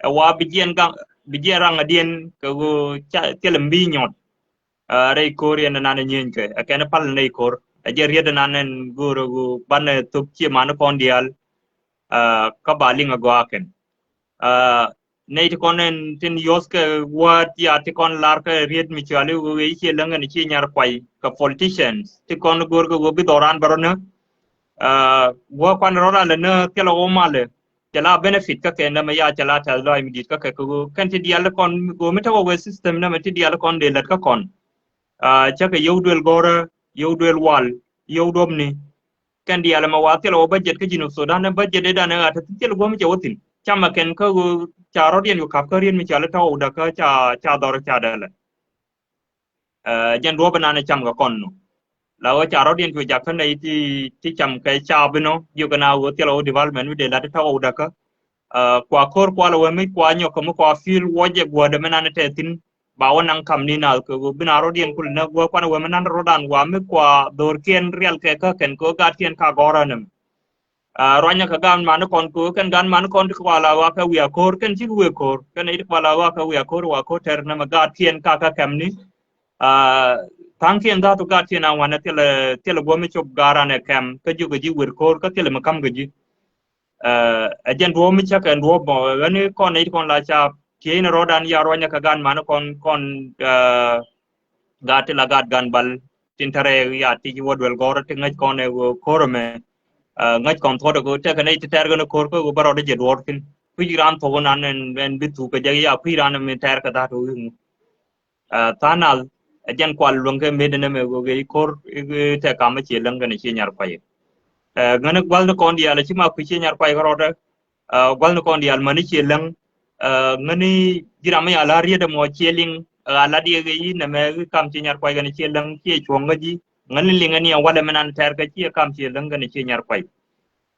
Ɛ wa bi jiɛn gaŋ bi jiɛn raŋ adiɛn kɛ ɣöö ca thilɛ mi bi nyɔt. Uh, rɛy ko̱r yɛn nan ɛ nyieeny kɛ ɛ kɛn pal nɛy ko̱r ɛ jɛ riet nan ɛn go̱o̱r ɛ ɣöö banɛ thop cie man kɔn diaal. Uh, kä ba liŋ ɛ gɔaa kɛn. Uh, nɛy ti kɔn in tin yɔth kɛ word ya ti kɔn lar kɛ riet mi cuali wee icie läŋ kɛn ci nyar kuay kɛ politicians ti kɔn go̱r kɛ wee bi dhɔran bɛ rɔ nä. Uh, wee kuan rɔ ran lɛ nä thilɛ wä malɛ cɛ la benefit kä kɛ nɛmɛ ya cɛ la tɛth lɔac mi dit kä kɛ kɛ wee kɛn ti dial kɔn wee mi tekɔ wee system nɛmɛ ti dial kɔn dee lät kä kɔn. Uh, cä kɛ yio̱w duel gɔrä yio̱w duel wal yio̱w duɔpni. Kɛn diaal ɛmɛ wa thilɛ wä budget kä Jinub Sudan ɛ budget ɛ dan ɛ ɣa̱t ti thilɛ guɔ̱m cɛ wä thin. Camɛ kɛn kä ɣöö ca rɔ̱diɛn yu ka̱p kä riet mi ca lɛ tɔ̱ wä dakä ca ca dhɔr ca dɛlɛ. Ɛ jɛn duɔ̱p ɛnan ɛ cam kɛ kɔn nɔ. La ɣöö ca rɔ̱diɛn cu jakä nɛy ti ti cam kɛ ca bi nɔ jiök ɛna ɣöö thilɛ wä development mi dee lat tɔ̱ wä dakä. Ɛ kua ko̱r kua lɛ wä mi kua nyɔk kɛ mi kua fil wä jɛ guɔ̱dɛ mi nan ɛ tɛ thin. Ba wä naŋ kam ni naath kɛ ɣöö bi na rɔ̱diɛn kul nä guäk kuan wee mi nan rɔ̱dan wa mi kua dhorkiɛn rial kɛ kä kɛn kɛ ɣöö gatkiɛn ka gɔ̱rä nɛm. Ɛ ruanyä kɛ gan mani kɔn kɛ ɣöö kɛn gan mani kɔn ti kua la wa kɛ wiaa ko̱r kɛn cik wee ko̱r kɛn i̱ ti kua la wa kɛ wiaa ko̱r wa ko̱r tɛr nɛmɛ gatkiɛn ka kä kɛm ni. Ɛ tha̱a̱ŋkiɛn dha̱a̱tu gatkiɛn a wanɛ thilɛ thilɛ guɔ̱mi cop garan ɛ kɛm kä jiök kɛ ji̱ wër ko̱r kä thilɛ mi ka̱m kɛ ji̱. Ɛ jɛn duɔ̱ɔ̱p mi cä kɛn duɔ̱ɔ̱p mɔ ɣäni kɔn nɛy ti kɔn la ca tiey ni rɔɔdan ya ruanyä kɛ gan mani kɔn kɔn. Ɛ gaat ti la gaat gan bal tin tɛrɛ ya ti wä duel gɔr ti ŋäc kɔn ɛ ko̱r ɛmɛ. Ɛ ŋäc kɔn thuɔt ɛ tekɛ nɛy ti tɛr kɛn ko̱r kä bä rɔɔd jɛ duɔr thin kui̱ ran thuɔk nan ɛn bi thuk kɛ jɛ ya kui̱ ran mi tɛr kɛ dha̱a̱t wi̱i̱ ŋu. Ɛ tha̱a̱ŋ nath ɛ jɛn kual luäŋ kɛ met ɛn ɛmɛ ɣöö kɛ i̱ ko̱r i̱ tɛ kam ɛ ciɛ läŋ kɛn ɛ ciɛ nyar kuay. Ɛ ŋäni gua̱l ni kɔn diaal ɛ ci ma kui̱ ciɛ nyar kuay kärɔɔdɛ. Ɛ gua̱l ni kɔn diaal mäni ciɛ läŋ. Ɛ ŋäni ji̱ ram mi ya la riet ɛmɔ ciɛ liŋ ɛ a la diɛ kɛ i̱ nɛmɛ i̱ kam ciɛ nyar kuay kɛn ɛ ciɛ läŋ ciɛ cuɔ̱ŋ kä ji̱. Ŋäni liŋ ɛn iɛ walɛ mi nan tɛr kɛ ciɛ kam ciɛ läŋ kɛn ɛ ciɛ nyar kuay.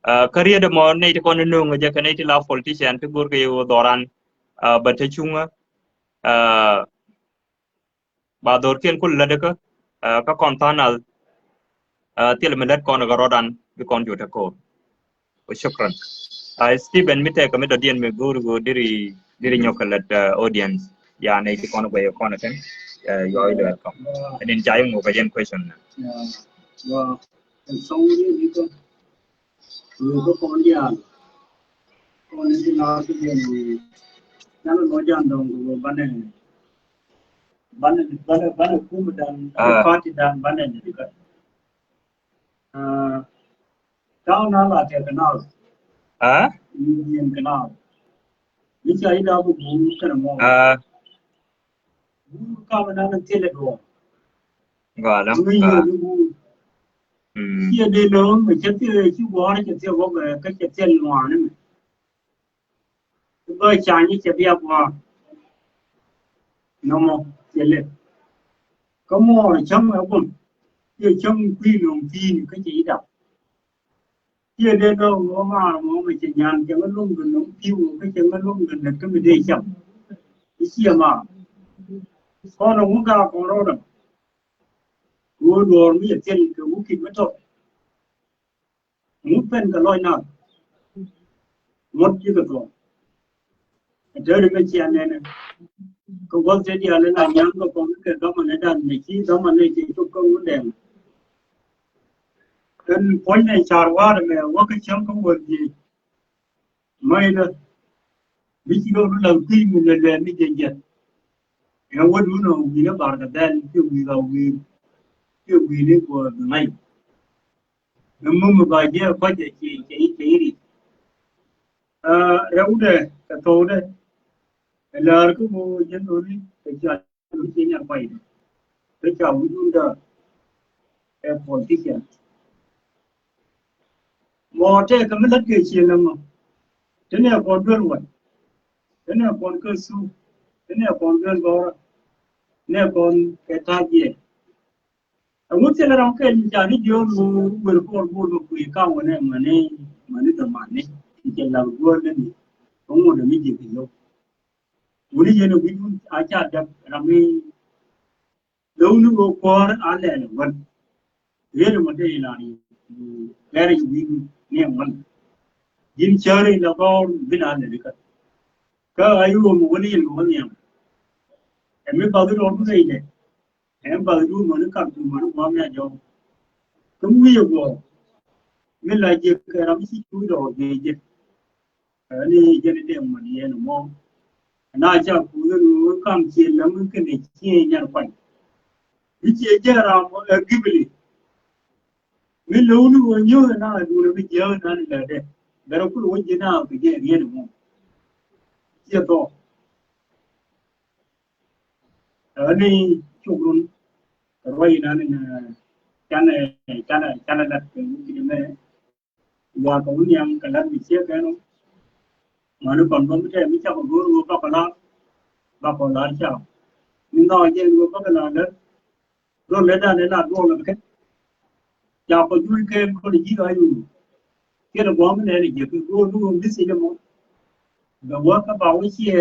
Ɛ kä riet ɛmɔ nɛy ti kɔn ni nööŋ ɛ jɛ kɛ nɛy ti la politician ti go̱r kɛ i̱ ɣöö dhɔran. Ɛ bɛ te cuŋä. Ɛ ba dhorkiɛn kul lätdä kä kä kɔn tha̱a̱ŋ nath. Thilɛ mi lät kɔn kä rɔɔdan bi kɔn jot ɛ ko̱o̱r. Wa shukran. Ɛ Stephen mi tɛkɛ mi dɔ̱diɛn mi go̱o̱r go̱o̱r diri diri nyɔk kɛ lät audience. Ya nɛy ti kɔn guɛy kɔn kɛn. Ɛ, you are welcome. Ɛn in ca iŋu kɛ yɛn question nɛ. Yeah. Well, and so we need to, we go on the other. On the last again, we, nana no jan dong go bane, bane, bane, bane kum dan, ah, party dan bane ni ka. Ah, down na la te canal. Ah? Union Canal. Ni ca ida bu bu kana mo. Ah. Bur ka ba na na tele do. Gɔaa lɛ. Ŋu yɛ ni bur. Mm. Ciɛ dee lo̱o̱ŋ mɛ cɛ thiɛ ci guɔ̱ɔ̱r cɛ thiɛ wä bɛ kä cɛ thiɛ luaani mɛ. Bä ca nyi cɛ bia guɔ̱ɔ̱r. Nɔmɔ cɛ lɛ. Kä muɔɔr cäŋ ɛ guɔm. Ciɛ cäŋ kui̱ lo̱o̱ŋ thi̱i̱n kä cɛ i̱ dap. Ciɛ dee dɔ̱ŋ ɣöö maar mɔ mɛ cɛ nyan cɛ ŋä luŋ kɛ no̱ŋ pi̱w kä cɛ ŋä luŋ kɛ lät kä mi dee cam. I̱ ciɛ maar. Kɔn ɛ ŋu gaak kɔn rɔɔdɛ. Ɣöö duɔ̱ɔ̱r mi cɛ thil kɛ wukit mi tɔt. Ŋu pen kɛ lɔc naath. Ŋuɔ̱t cikɛ thuɔ̱k. Ɛ tääri mɛ cia nɛnɛ. Kɛ gua̱th te diaal in la nya̱a̱ŋ kɛ kɔn kɛ gɔmɛ ni dan mɛ ci gɔmɛ ni ci cop kä wun dɛŋ. Kɛn puɔ̱ny nɛ car wa̱a̱r mɛ wä kä cäŋ kä wä jiec. Mäy nä. Bi ci rɔ ru laŋ kui̱ mi lɛ lɛ mi jiec jiɛth. Ɛ wä dun ɔ wi̱i̱ ni bar kɛ dhɛl kiɛ wi̱i̱ ka wi̱i̱. Kiɛ wi̱i̱ ni guɔ bi ŋa̱c. Ni mum ba jiɛ kɔc ɛ ci ci ci ri. Aa, rɛwdɛ kɛ thokdɛ. Ɛ lär kä ɣöö jɛn ɣöö ni kɛ ca ɣöö ci nyar kuay dɛ. Kä ca wi̱cundä ɛ politician. Mɔ tɛkɛ mi lät kɛ ciëŋ ɛmɔ. Ti nɛ kɔn duel wɛt. Ti nɛ kɔn kä thuk. Ti nɛ kɔn duel gɔrä. Nɛ kɔn kɛ ta̱jiɛ. Ɛŋu thilɛ ram kɛl mi ca ni jiöör mi wer kɔr go̱o̱r mi kui̱ ka̱n wänɛ mäni mäni dämani. Cɛ la̱r guäär leni. Ɛŋu dämi ji̱ kɛ yio̱w. Wuni yɛn ɛ wi̱c wun a ca däk ram mi. Däwni wä kuäär a lɛl ɛ wän. Riet ɛmɔ dee ilan i̱ gɛr i̱ wi̱c ni ɛŋuan. Ji̱n cäri la gɔr bin a lɛl ikä. Kä a i̱ wä mi wä ni yɛn kɛ wä nhiam. Ɛmi bath i̱ rɔɔd mi rɛydɛ. Ɛn bath i̱ wä mɔni kar ku mɔni guam ya jɔw. Kä mi wi̱i̱ ɛ guɔ. Mi la jiɛ kɛ ram mi ci cuuc dɔɔr jiɛ jiɛ. Ɛ ni jɛn dee mɔni yɛn mɔ. Na ca kuuth ni wä kam ciɛ läm kɛnɛ ciɛ nyar kuany. Mi ciɛ jɛ ram ɛ gibili. Mi lo̱w ni wä nyuuth na duun mi jiääk na ni lɛ dɛ. Bɛrɛ kul wä jiɛ na kɛ jɛ riet mɔ. Ciɛ thɔ. Ɛ ni cukrun. Kɛ ruac inan ni canɛ canɛ canɛ lat kɛ wä jiɛ mɛ. Wa kɛ wä nhiam kɛ lat mi ciek kɛn ɔ. Mani kɔn bä mi tɛm mi cakɔ go̱o̱r wä bakɔ lar. Bakɔ lar cakɔ. Mi nhɔk jɛ wä bakɔ lar lät. Rol lät dan ɛ lar duɔl lät kɛ. Cakɔ juul kɛn kɔn ji̱ ɣa̱c wä. Kiɛn ɛ gua̱a̱m mi nɛn ɛ jiɛk kɛ go̱o̱r mi wä mi thiec ɛmɔ. Bɛ wä kä ba wä ciɛ.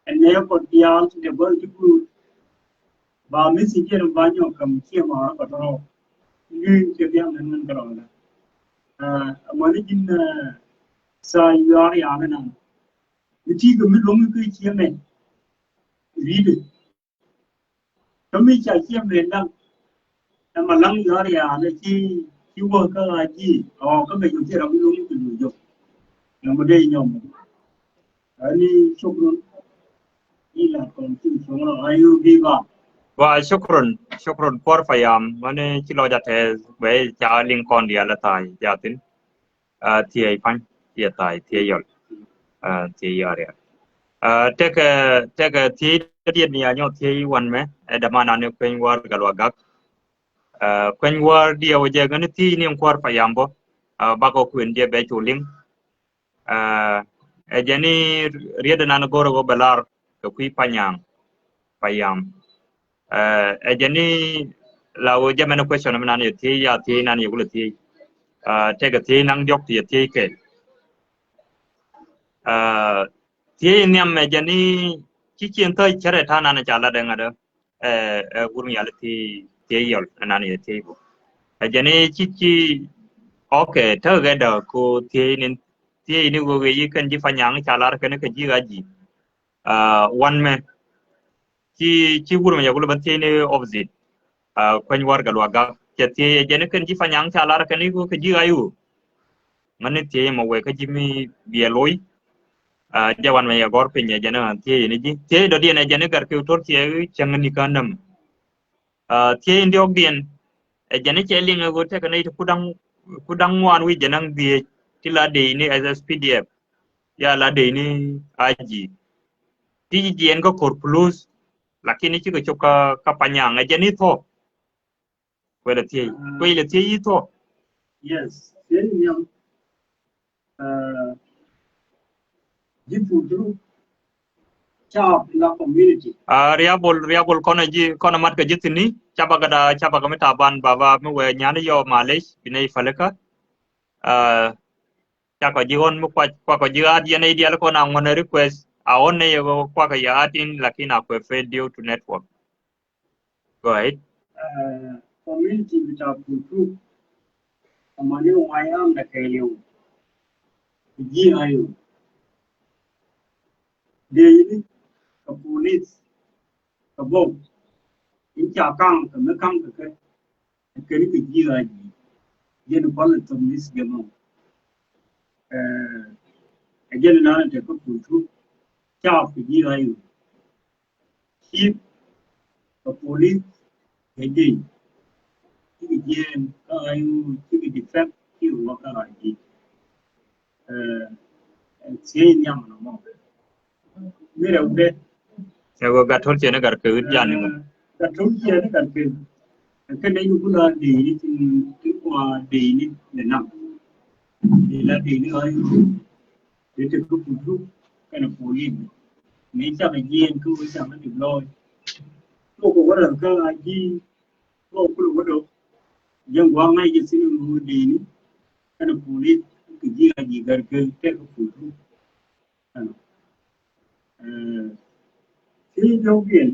Ɛn nɛ kɔn diaal ti dee bä ti guut. Ba mi si jiɛn ba nyɔk käm ciɛ ma rɔ kɔt rɔ. Luy kɛ biaŋ nɛn ŋän kɛ rɔ la. Ɛ mɔni ji̱n, ɛ, sa yuar ya mɛ nan. Mi ti kɛ mi luŋ kɛ ciɛ mɛ. Ri̱dɛ. Kä mi ca ciɛ mɛ laŋ. Ɛmɛ laŋ yɔr ya̱a̱ lɛ ci ci wä kä a ji̱ ɔ kä mɛ jɔk ci ram mi lo̱ŋ mi lo̱ŋ jɔk. Ɛmɛ dee nyɔm. Ani cukrun. Ila kɔn ci cuŋ rɔ ayu bi ba. Wa cukrun, cukrun kuɔr payam mani ci lɔc a tɛth bɛ ca liŋ kɔn diaal a tha̱a̱c jathin. Aa, thiec pa̱ny, thiec tha̱a̱c, thiec yɔl. Aa, thiec yɔl rial. Aa, tekɛ, tekɛ thiec diet ni anyɔ thiec wan mɛ, ɛ dämanan ni kueny war gal wa gak. Aa, kueny war diɛ wä jɛ gani thiec ni kuar payam bä. Aa, bakɔ kuën diɛ bɛ cu liŋ. Aa, ɛ jɛ ni riet nan go̱r wä bɛ lar kɛ kui̱ panyaŋ. Payam. Ɛ, ɛ jɛ ni la wä jɛ mɛn question mi nan yɛ thiec ya thiec nan yɛ wulɛ thiec. Ɛ, tekɛ thiec naŋ diɔk ti yɛ thiec kɛ. Ɛ, thiec nhiam ɛ jɛ ni ci cien thäc cärɛ ta̱a̱ nan ca lat ɛ ŋa̱t ɛ, ɛ, wur mi yal thiec, thiec yɔl ɛ nan yɛ thiec bä. Ɛ jɛ ni ci ci, okay, tekɛ kɛ dä ko thiec ni, thiec ni wä wee yi kɛn ji̱ panyaŋ ca lar kɛn kɛ ji̱ ɣa̱c ji̱. Aa, wan mɛ Ci, ci wur mɛ yɛ kulɛ bä thiec ni opposite. Kueny wargɛ luak gak cɛ thiec ɛ jɛn ni kɛn ji̱ Panyaŋ ca lar kɛn iku kɛ ji̱ ayu. Ŋäni thiec mɔ wee kä ji̱ mi biɛ loc. Jɛ wan mɛ yɛ gɔr piny ɛ jɛn ni ɣän thiec ni ji̱ thiec dɔ̱diɛn ɛ jɛn ni Gatkiu Tor thiec cäŋ ni kän däm. Thiec in diɔ̱kdiɛn ɛ jɛn ni cɛ liŋ ɛ ɣöö tekɛ nɛy ti kudaŋ, kudaŋ ŋuan wi̱c jɛ naŋ dhiec ti la dec ni S S P D F. Ya la dec ni A G. Ti jiɛn kä kor plus. Lakin ni cikɛ cop kä, kä Panyaŋ ɛ jɛn ni thuɔ̱k. Kuelɛ thiec, kuelɛ thiec yi thuɔ̱k. Yes, thiec ni am. Ji̱ Putru. Ca la community. Riabol, Riabol kɔnɛ ji̱, kɔnɛ mat kɛ ji̱ thini. Ca bakɛ da, ca bakɛ mi Taban baba mi wee nyani yɔ malec binɛ i falika. Ca kɔ ji̱ ɣɔn mi kuac, kuakɔ ji̱ aat yɛn a idial kɔn a ŋuɔnɛ request. A ɣɔn nɛ yɛ kuakɔ yɛ aat in lakin a kuɛ fail due to network. Go ahead. Community bita Putru. Amani wayam da kɛliw. Ji̱ ayu. Dee yini ka police ka bok. In ca kaŋ ka mi kaŋ ka kɛ. Kɛn kɛ ji̱ ayi. Jɛn kɔn a thom ni si jɛ mɔ. Ɛ jɛn naan tɛ kä Putru. Ca kɛ ji̱ ayi. Chief kɛ police kɛ ji̱. Cikɛ jiɛn kä ayi cikɛ defect ci ruɔ kä ayi. Thiec nhiam nɔmɔ. Mi rɛw dɛ. Cɛ wä Gatol cɛ ni Gatkiu wi̱c jan ni mɔ. Gatol cɛ ni Gatkiu. Kɛ nɛy ni kun a dee ni tin, tin kua dee ni lɛ nam. Dee la dee ni ɣa̱c. Dee te kä Putru kɛnɛ police. Ni cakɛ jiɛn kä wä cakɛ deploy. Tuɔk kɛ wä rɛl kä a ji̱. Tuɔk kulɛ wä dɔk. Jɛn gua̱a̱k na jɛ thin ni wä dee ni. Kɛnɛ police kɛ ji̱ a ji̱ Gatkiu tɛk kä Putru. Ɛnɔ. Ɛ, ci jɔw biɛn.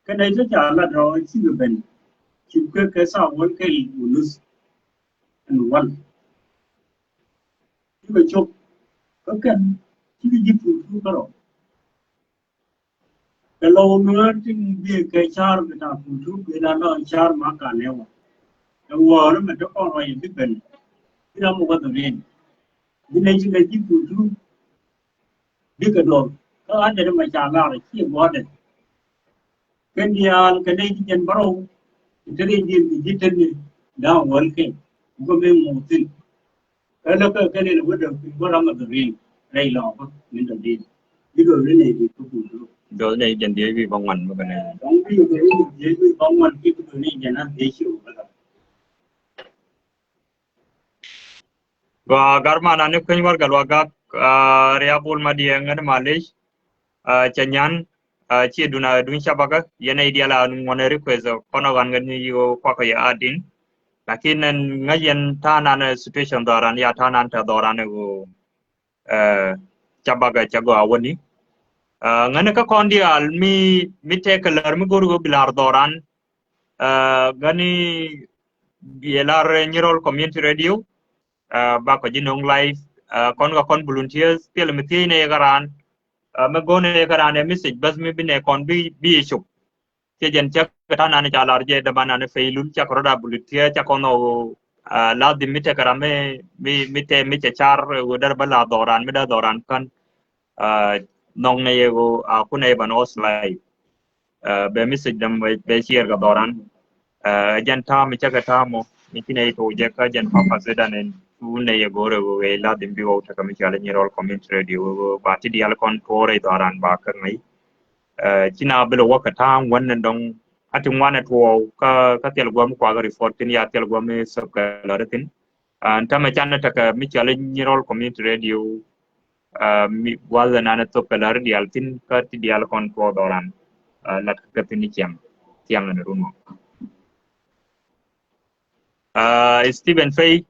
Kɛnɛ jɛ ca lat rɔ ci kɛ ben. Ci kɛ kɛ sa wal kɛ wunus. Ɛn wal. Ci kɛ cop. Kä kɛn ci kɛ ji̱ Putru kärɔ. Kɛ lɔw nuäär tin biɛ kɛ car kɛ ta Putru kɛ la lɔ car ma ka nɛ wä. Ɛ wäärä mɛ te kɔn rɔ yɛ bi ben. Bi ram wä dhɔrin. Bi nɛ ci kɛ ji̱ Putru. Bikɛ duɔth kä ɣän dee mɛ ca lar ci guɔ̱dɛ. Kɛn diaal kɛ nɛy ti jɛn bärɔw ti te rɛy diɛn kɛ ji̱ tetni da̱a̱ŋ wäl kɛ gɔmɛ ŋuɔth thi̱n. Kä lä kä kɛn in wä dee kui̱ wä ram a dhɔrin rɛy lɔɔkä min dɔ̱diɛn. Bikɛ ri nɛy ti kä kui̱ duɔth. Duɔth nɛy jɛn diee wi̱i̱ bä ŋuan mi kɛ nɛy. Dɔ̱ŋ bikɛ ri nɛy diee wi̱i̱ bä ŋuan ki kɛ ri nɛy jɛn a dhee ci wä bä lɔ. Gua garma na ni kueny warga luagak, ah, Riabol Madiɛŋ ŋäni malic, ah, cɛ nyan, ah, ci duna dun cabaka yɛn a idial a ŋuɔnɛ request kɔnɔ gan ŋäni yo kuakɔ yɛ adin. Lakin ŋäc yɛn ta̱a̱ nan situation dhɔran ya ta̱a̱ nan tɛ dhɔran ɛ ɣöö, ah, cabaka cɛ gɔaa wäni. Ah, ŋäni kä kɔn diaal mi, mi tɛk kɛ lär mi go̱r ɣöö bi la̱r dhɔran. Ah, gani biɛ lar Nyirol Community Radio, ah, bakɔ ji̱ no̱o̱ŋ live, ah, kɔn ka kɔn volunteers, thil mi thiec nɛ yɛ ka raan, ah, mɛ go̱o̱n nɛ yɛ ka raan ɛ message bäth mi bi nɛ kɔn bi, bi yɛ cop. Thiec jɛn cɛ kɛ ta̱a̱ nan ca lar jɛ däman nan fɛy lul cakɔ rɔda volunteer cakɔ nɔ, ah, la dhim mi tɛkɛ ram mi, mi, mi tɛ mi cɛ car, eh, wä dɛr bä la dhɔran mi da dhɔran kän. Ah, nhɔk nɛ yɛ ɣöö a kunɛ yɛ ban ɣɔs live. Ah, bɛ message däm bɛ, bɛ share kɛ dhɔran. Ah, jɛn ta̱a̱ mi cakɛ ta̱a̱ mɔ mi ci nɛ yɛ to̱ jɛ kä jɛn papa sedan in cu nɛ yɛ go̱rɛ ɣöö ɣɛ la dhim bi ɣɔw tekɛ mi cɔal Nyirol Community Radio ɣöö ba ti dial kɔn tuɔɔrɛ dhɔran ba kä ŋäc. Ah, ci na bi lɛ wä kɛ ta̱a̱ ŋuän ni dɔŋ a ti ŋuan ɛ tuɔɔk kä, kä thil guam kuakä report kin ya thil guam mi sop kɛ lɔri thin. Ah, tämɛ canɛ tekɛ mi cɔal Nyirol Community Radio, ah, mi gua̱th ɛnan ɛ thop kɛ lär diaal thi̱n kä ti diaal kɔn tuɔɔk dhɔran, ah, lat kä thi̱n ni ciaŋ, ciaŋ ɛn run mɔ. Ah, Stephen Fay,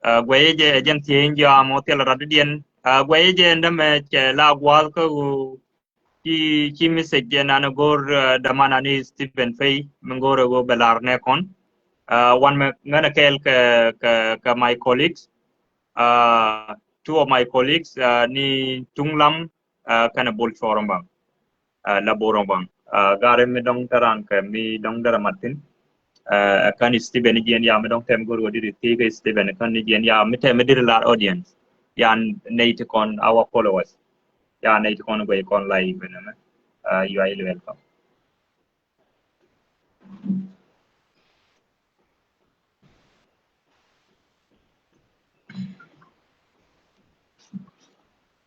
ah, guɛyɛ jɛ ɛ jɛn thiec in jiɔ amɔ thil rat diɛn. Ah, guɛyɛ jɛ ɛn dämɛ cɛ la gua̱th kä ɣöö Ci, ci message jɛ nan go̱r, ah, däman ani Stephen Fay, mi go̱r ɛ go̱r bɛ lar nɛ kɔn. Ah, wan mɛ ŋänɛ kɛɛl kɛ, kɛ, kɛ my colleagues. Ah, two of my colleagues, ah, ni Tuŋ Lam, ah, kɛnɛ Bol Cuɔr Ɔmbam. Ɛ, la borɔ bang. Ɛ, gari mi dɔŋ tɛ ran kɛ mi dɔŋ dɛrɛ mat thin. Ɛ, kan Stephen jiɛn ya mi dɔŋ tɛm gor wä diri ti kɛ Stephen kan jiɛn ya mi tɛm diri lar audience. Ya nɛy ti kɔn our followers. Ya nɛy ti kɔn guɛy kɔn live nɛ mɛ. Ɛ, you are welcome.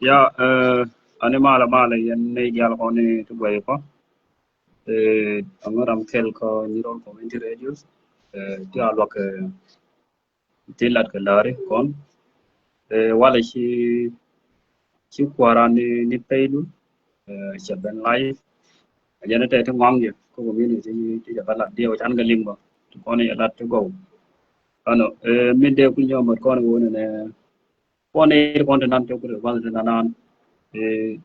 Ya, ɛ, ani malɛ malɛ yɛn ni jal kɔn ni ti guɛy kɔ. Ɛ, aŋa ram kɛl kɔ Nyirol Community Radio. Ɛ, ti a luak, ɛ, ti lat kɛ lari kɔn. Ɛ, walɛ ci, ci kuaran ni, ni pɛy dun. Ɛ, cɛ ben live. A jɛn tɛ ti ŋɔŋ yɛ kɔ community ti jɛ ba lat diɛ wä can kɛ liŋ bä. Ti kɔn yɛ lat ti gɔw. Ano, ɛ, min dee ku nyɔmät kɔn wä ni nɛ. Kɔn ni kɔn ti nan ti ku ri bä ti nan nan. Ɛ,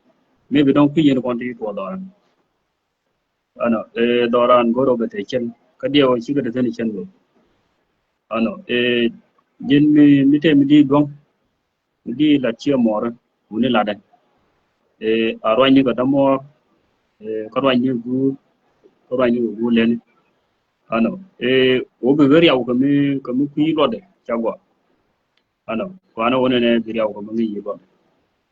mi bi dɔŋ ku yɛn kɔn ti tuɔ dhɔran. Ano, ɛ, dhɔran goro bɛ te cɛn. Kä diɛ wä ci kɛ te theni cɛn bä. Ano, ɛ, ji̱n mi, mi te mi di duɔŋ. Mi di lat ciɛ mɔrɛ. Wuni latdɛ. Ɛ, a ruany ni kɛ dämɔɔr. Ɛ, kä ruany ni guur. Kä ruany ni kɛ guur leni. Ano, ɛ, wä bi riaw kɛ mi, kɛ mi kui̱ luɔtdɛ ca gɔaa. Ano, kuanɛ wä nɛnɛ bi riaw kɛ mi ŋi̱i̱c yi luɔtdɛ.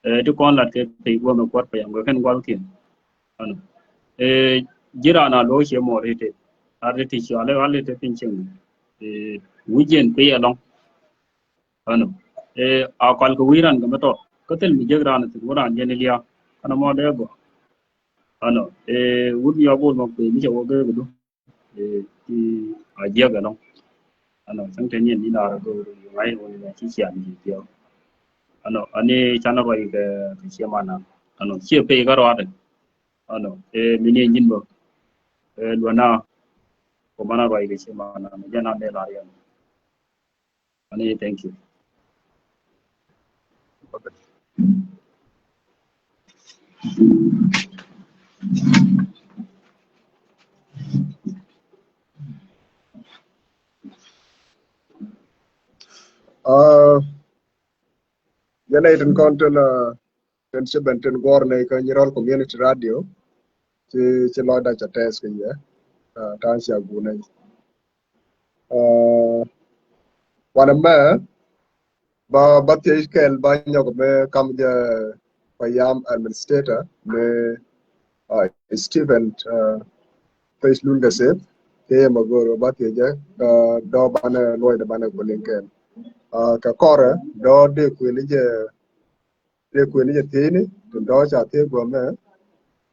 Ɛ, ti kɔn lat kɛ pey guɔmɛ kuɔt pey am kɛ kɛn gual kiɛn. Ano, ɛ, ji̱ raan a lo̱o̱ ciɛ mɔɔr ite. A ri ti cualɛ ɣal ite piny cieŋ. Ɛ, wi̱c jiɛn kui̱ ɛlɔŋ. Ano, ɛ, a kɔl kɛ wi̱i̱ ran kɛ mi tɔt. Kä thil mi jek ran thi̱n wä ran jɛn ilia. Kɛn mɔ dee gɔaa. Ano, ɛ, wut mi yɔ bol mɔ kui̱ mi cɛ wä gee kɛ du. Ɛ, ti a jiɛk ɛlɔŋ. Ano, cäŋ te nyin ni lar gee kɛ du. Ŋa̱c wä ni ci cian ni piɛw. Ano, ani can ruac kɛ, kɛ ciɛ mana. Ano, ciɛ pey kä ruatɛ. Ano, ɛ, mi ni nyin bä. Ɛ, luɔna. Kɔ mana ruac kɛ ciɛ mana. Jɛn an dee lar yɛn. Ani, thank you. Aa, yɛn nɛy tin kɔn tin, aa, tin ci ben tin guɔr nɛy kä Nyirol Community Radio. Ci, ci lɔcda ca tɛth kɛ yɛ. Aa, ta̱a̱ cia guur nɛy. Aa, wanɛ mɛ ba, ba thiec kɛl ba nyɔk mɛ kam jɛ Payam administrator mɛ, aa, Stephen, aa, Page Lun Gaseth. Kɛ yɛ ma goro ba thiec jɛ, aa, dɔ banɛ luɔcdɛ banɛ guliŋ kɛl. Aa, kɛ kɔrɛ dɔ dee kuël jɛ Tëë kuëni jɛ thiecni, tin tɔ̱ ca thiec guɔ̱mɛ.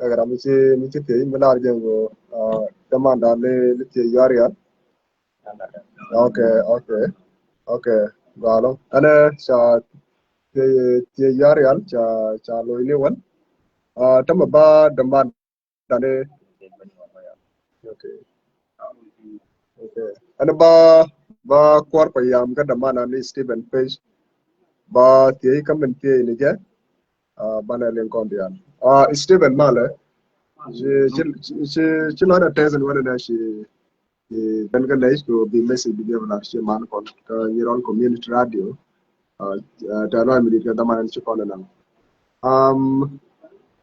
Ɛ kɛ ram mi ci, mi ci thiec mi lar jɛ ŋö, aa, dämandan ni, ni thiec yuar rial. Ok, ok, ok. Gɔaa lɔ. Ɛnɛ ca thiec, thiec yuar rial ca, ca lo̱cni wän. Aa, tämɛ ba däman Dani. Okay. Okay. Ɛn ba, ba kuɔr pa yam kä dämana ni Stephen Page. Ba thiec kä min thiec ni jɛ. Aa, banɛ liŋ kɔn diaal. Aa, Stephen malɛ. Ci, ci, ci, ci lɔcdä tɛth ni wänɛ nɛ ci, ci ben kä nɛy kɛ bi message bi jɛ bɛ lar ci man kɔn kä Nyirol Community Radio. Aa, aa, tɛ lɔc mi dit kɛ däman ɛn ci kɔn ɛnɛn. Am,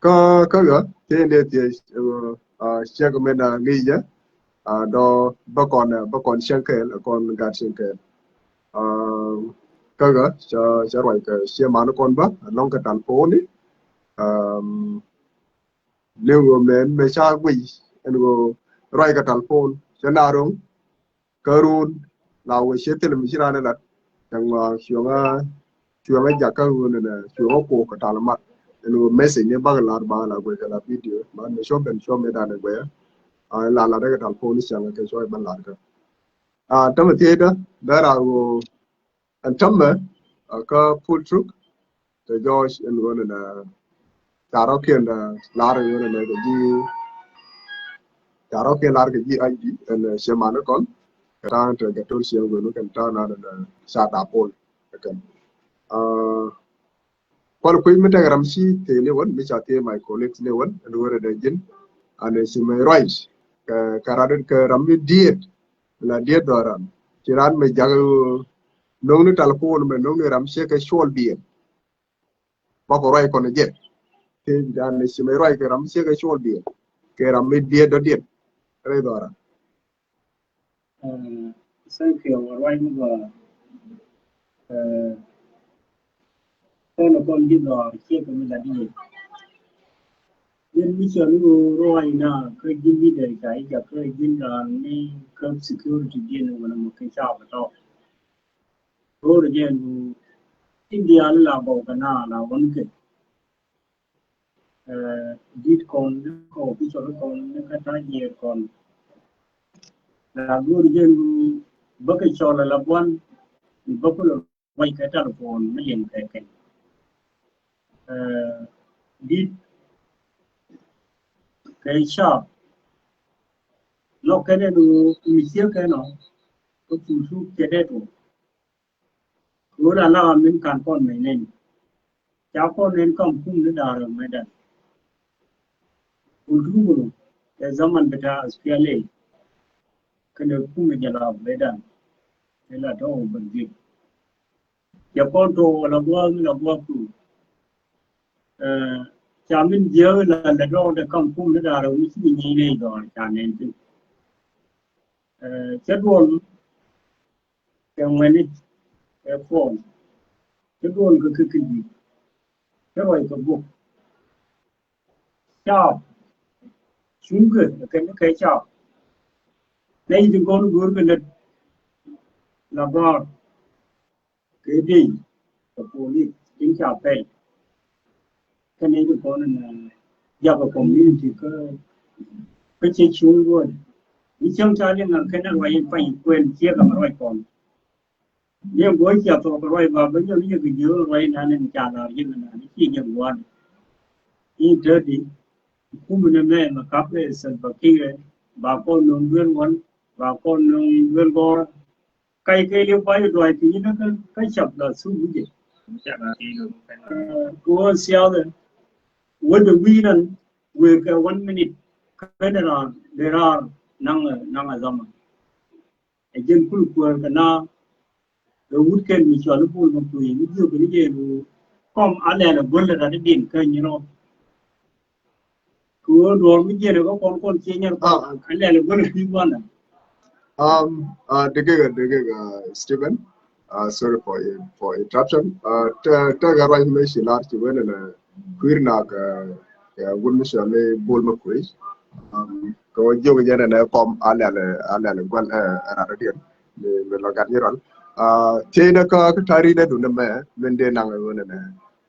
kä, kä ɣä, tëë ni thiec, aa, ciek min a ŋi̱i̱cɛ, aa, dɔ bä kɔn, bä kɔn cieŋ kɛɛl, kɔn gat cieŋ kɛɛl. Am, kä ɣä, cä, cä ruac kɛ cie man kɔn bä, ɛlɔ̱ŋ kɛ talponi. Am, ni ɣöö mɛ, mɛ ca guic, ɛn ɣöö ruac kɛ talpon, cä na ro̱ŋ, Kä run la wee ciɛ thil mi ci raan lat. Cɛ ŋɔak cuɔ̱ŋä, cuɔ̱ŋä jakä ɣöö nɛnɛ cuɔ̱ŋä kok kɛ tal mat. Ɛn ɣöö message ni bak lar ba la guɛc kɛ la video. Ba ni cuɔ̱p ben cuɔ̱p mi dan ɛ guɛc. A la lat kɛ tal phone cɛ ŋɛ kɛ cuɔ̱p ben lar kɛ. A tämɛ thiecdä bɛ ra ɣöö ɛn tämɛ, a kä Paul Truk. Kɛ George ɛn ɣöö nɛnɛ ca rɔ̱kiɛn, ɛ, lar ɛn ɣöö nɛnɛ kɛ ji̱, ca rɔ̱kiɛn lar kɛ ji̱ I G ɛn, ɛ, ciɛ man kɔn kɛ ta̱a̱ tɛ kɛ to̱r ciɛ ɣöö nɛnɛ kɛn ta̱a̱ nan ɛn, ɛ, ca da pol kɛn. Ɛ, kual kui̱ mi tekɛ ram ci tëë ni wän mi ca thiee my colleagues ni wän ɛn ɣöö nɛnɛ ji̱n ɛn, ɛ, ci mɛ ruac kɛ, kɛ rat kɛ ram mi diet la diet dhɔran ci ran mɛ jak ɣöö no̱ŋni talpon mɛ no̱ŋni ram ciɛ kɛ cuɔl biɛn. Bakɔ ruac kɔn jɛ. Ɛ, dan ni ci mɛ ruac kɛ ram mi ciek kɛ cuɔl diɛn kɛ ram mi diɛt dɔ diɛn. Rɛy dhɔra. Thank you. Ruac mi gɔaa. Kɔn kɔn ji̱ dhɔr ciek kɛ mi la diɛn. Ji̱n mi cɔl i̱ ɣöö ruac na kä ji̱n leader ca i̱ jakä ji̱n raan ni kä security diɛn wänä mɔ kɛ ca bä tɔk. Ro̱o̱dɛ jɛ ɛn ɣöö India ni la gɔw kɛ na la wän kɛ. Ɛ, di̱t kɔn ni kä official kɔn ni kä ta̱ jiɛɛr kɔn. La go̱o̱r jɛ ɛn ɣöö bä kɛ cɔl ala buan ni bä kulɛ ruac kɛ telephone mi liŋ kɛ kɛn. Ɛ, di̱t kɛ sharp. Lɔk kɛn ɛn ɣöö mi ciek kɛn ɔ kä kultu kɛ dee tuɔɔk. Kɛ ɣöö la la min kan kɔn mɛ nɛn. Ca kɔn nɛn kam kum ni da̱a̱r mɛ dan. Kultu kɛ zaman bita S P L A. Kɛnɛ kum jɛ la mɛ dan. Ila tɔ bɛ gik. Cɛ kɔn tɔ wala gua̱a̱th mi la gua̱a̱th tu. Ɛ, ca min jiäk la lɛ dɔɔk dɛ kam kum ni da̱a̱r wi̱c mi nyiy nɛy dhɔr ca nɛn thin. Ɛ, cɛ duɔl kɛ ŋuɛni kɛ puɔl. Cɛ duɔl kɛ kɛ kɛ ji̱. Cɛ ruac kɛ buk. Caap. Cuŋkɛ kɛ ni kɛ caap. Nɛy ti gɔn go̱o̱r kɛ lät la gɔ̱a̱r. Kɛ dee kɛ police tin ca pɛl. Kɛ nɛy ti kɔn in, ɛ, jakä community kä, kä cɛ cuŋ ruɔ̱n. Ni cäŋ ca liŋ ŋa̱n kɛn ruac in pany kuɛn ciek ŋa̱n ruac kɔn. Ni go̱o̱r cia thok ruac ba bä nyɔn ni jɛ kɛ jiök ruac nan in ca lar ji̱ ŋa̱n nan ci jɛ gua̱n. In täätdi kum ni mɛ mɛ kap ɛ Salva Kiir ba kɔn nöŋ duel ŋuan ba kɔn nöŋ duel gɔ̱rä. Kac kɛ liw ba yɛ duay piny ni kä, kä cap la thuk wi̱cɛ. Kɛ ɣöö siathɛ wädɛ wi̱i̱ nan wëë kɛ one minute kɛn raar dee raar naŋ, naŋ a zaman. Ɛ jɛn kul kuäär kɛ na kɛ wut kɛn mi cɔal i̱ Bol Makuëë mi jiök kɛ ni jɛ ru kɔm a lɛl ɛ go̱l ɛ rat i̱ din kä nyi rɔ. Kɛ ɣöö duɔ̱ɔ̱r mi jiɛn ɛ kä kɔn kɔn cie nyɛr kɔn a lɛl ɛ go̱l ɛ kui̱ gua̱n ɛ. Um, uh, degega, degega, Stephen. Uh, sorry for, for interruption. Uh, te, te ga ruac mi ci lar ci wen na kuir na ka, ka wun mi ci ni Bol Makuëë. Um, ko jog jene ne kom alele, alele gwal, eh, rara dien. Mi, mi lo gat nyiral. Uh, te ne ka, ka tari ne dun me, min de nang wen ne.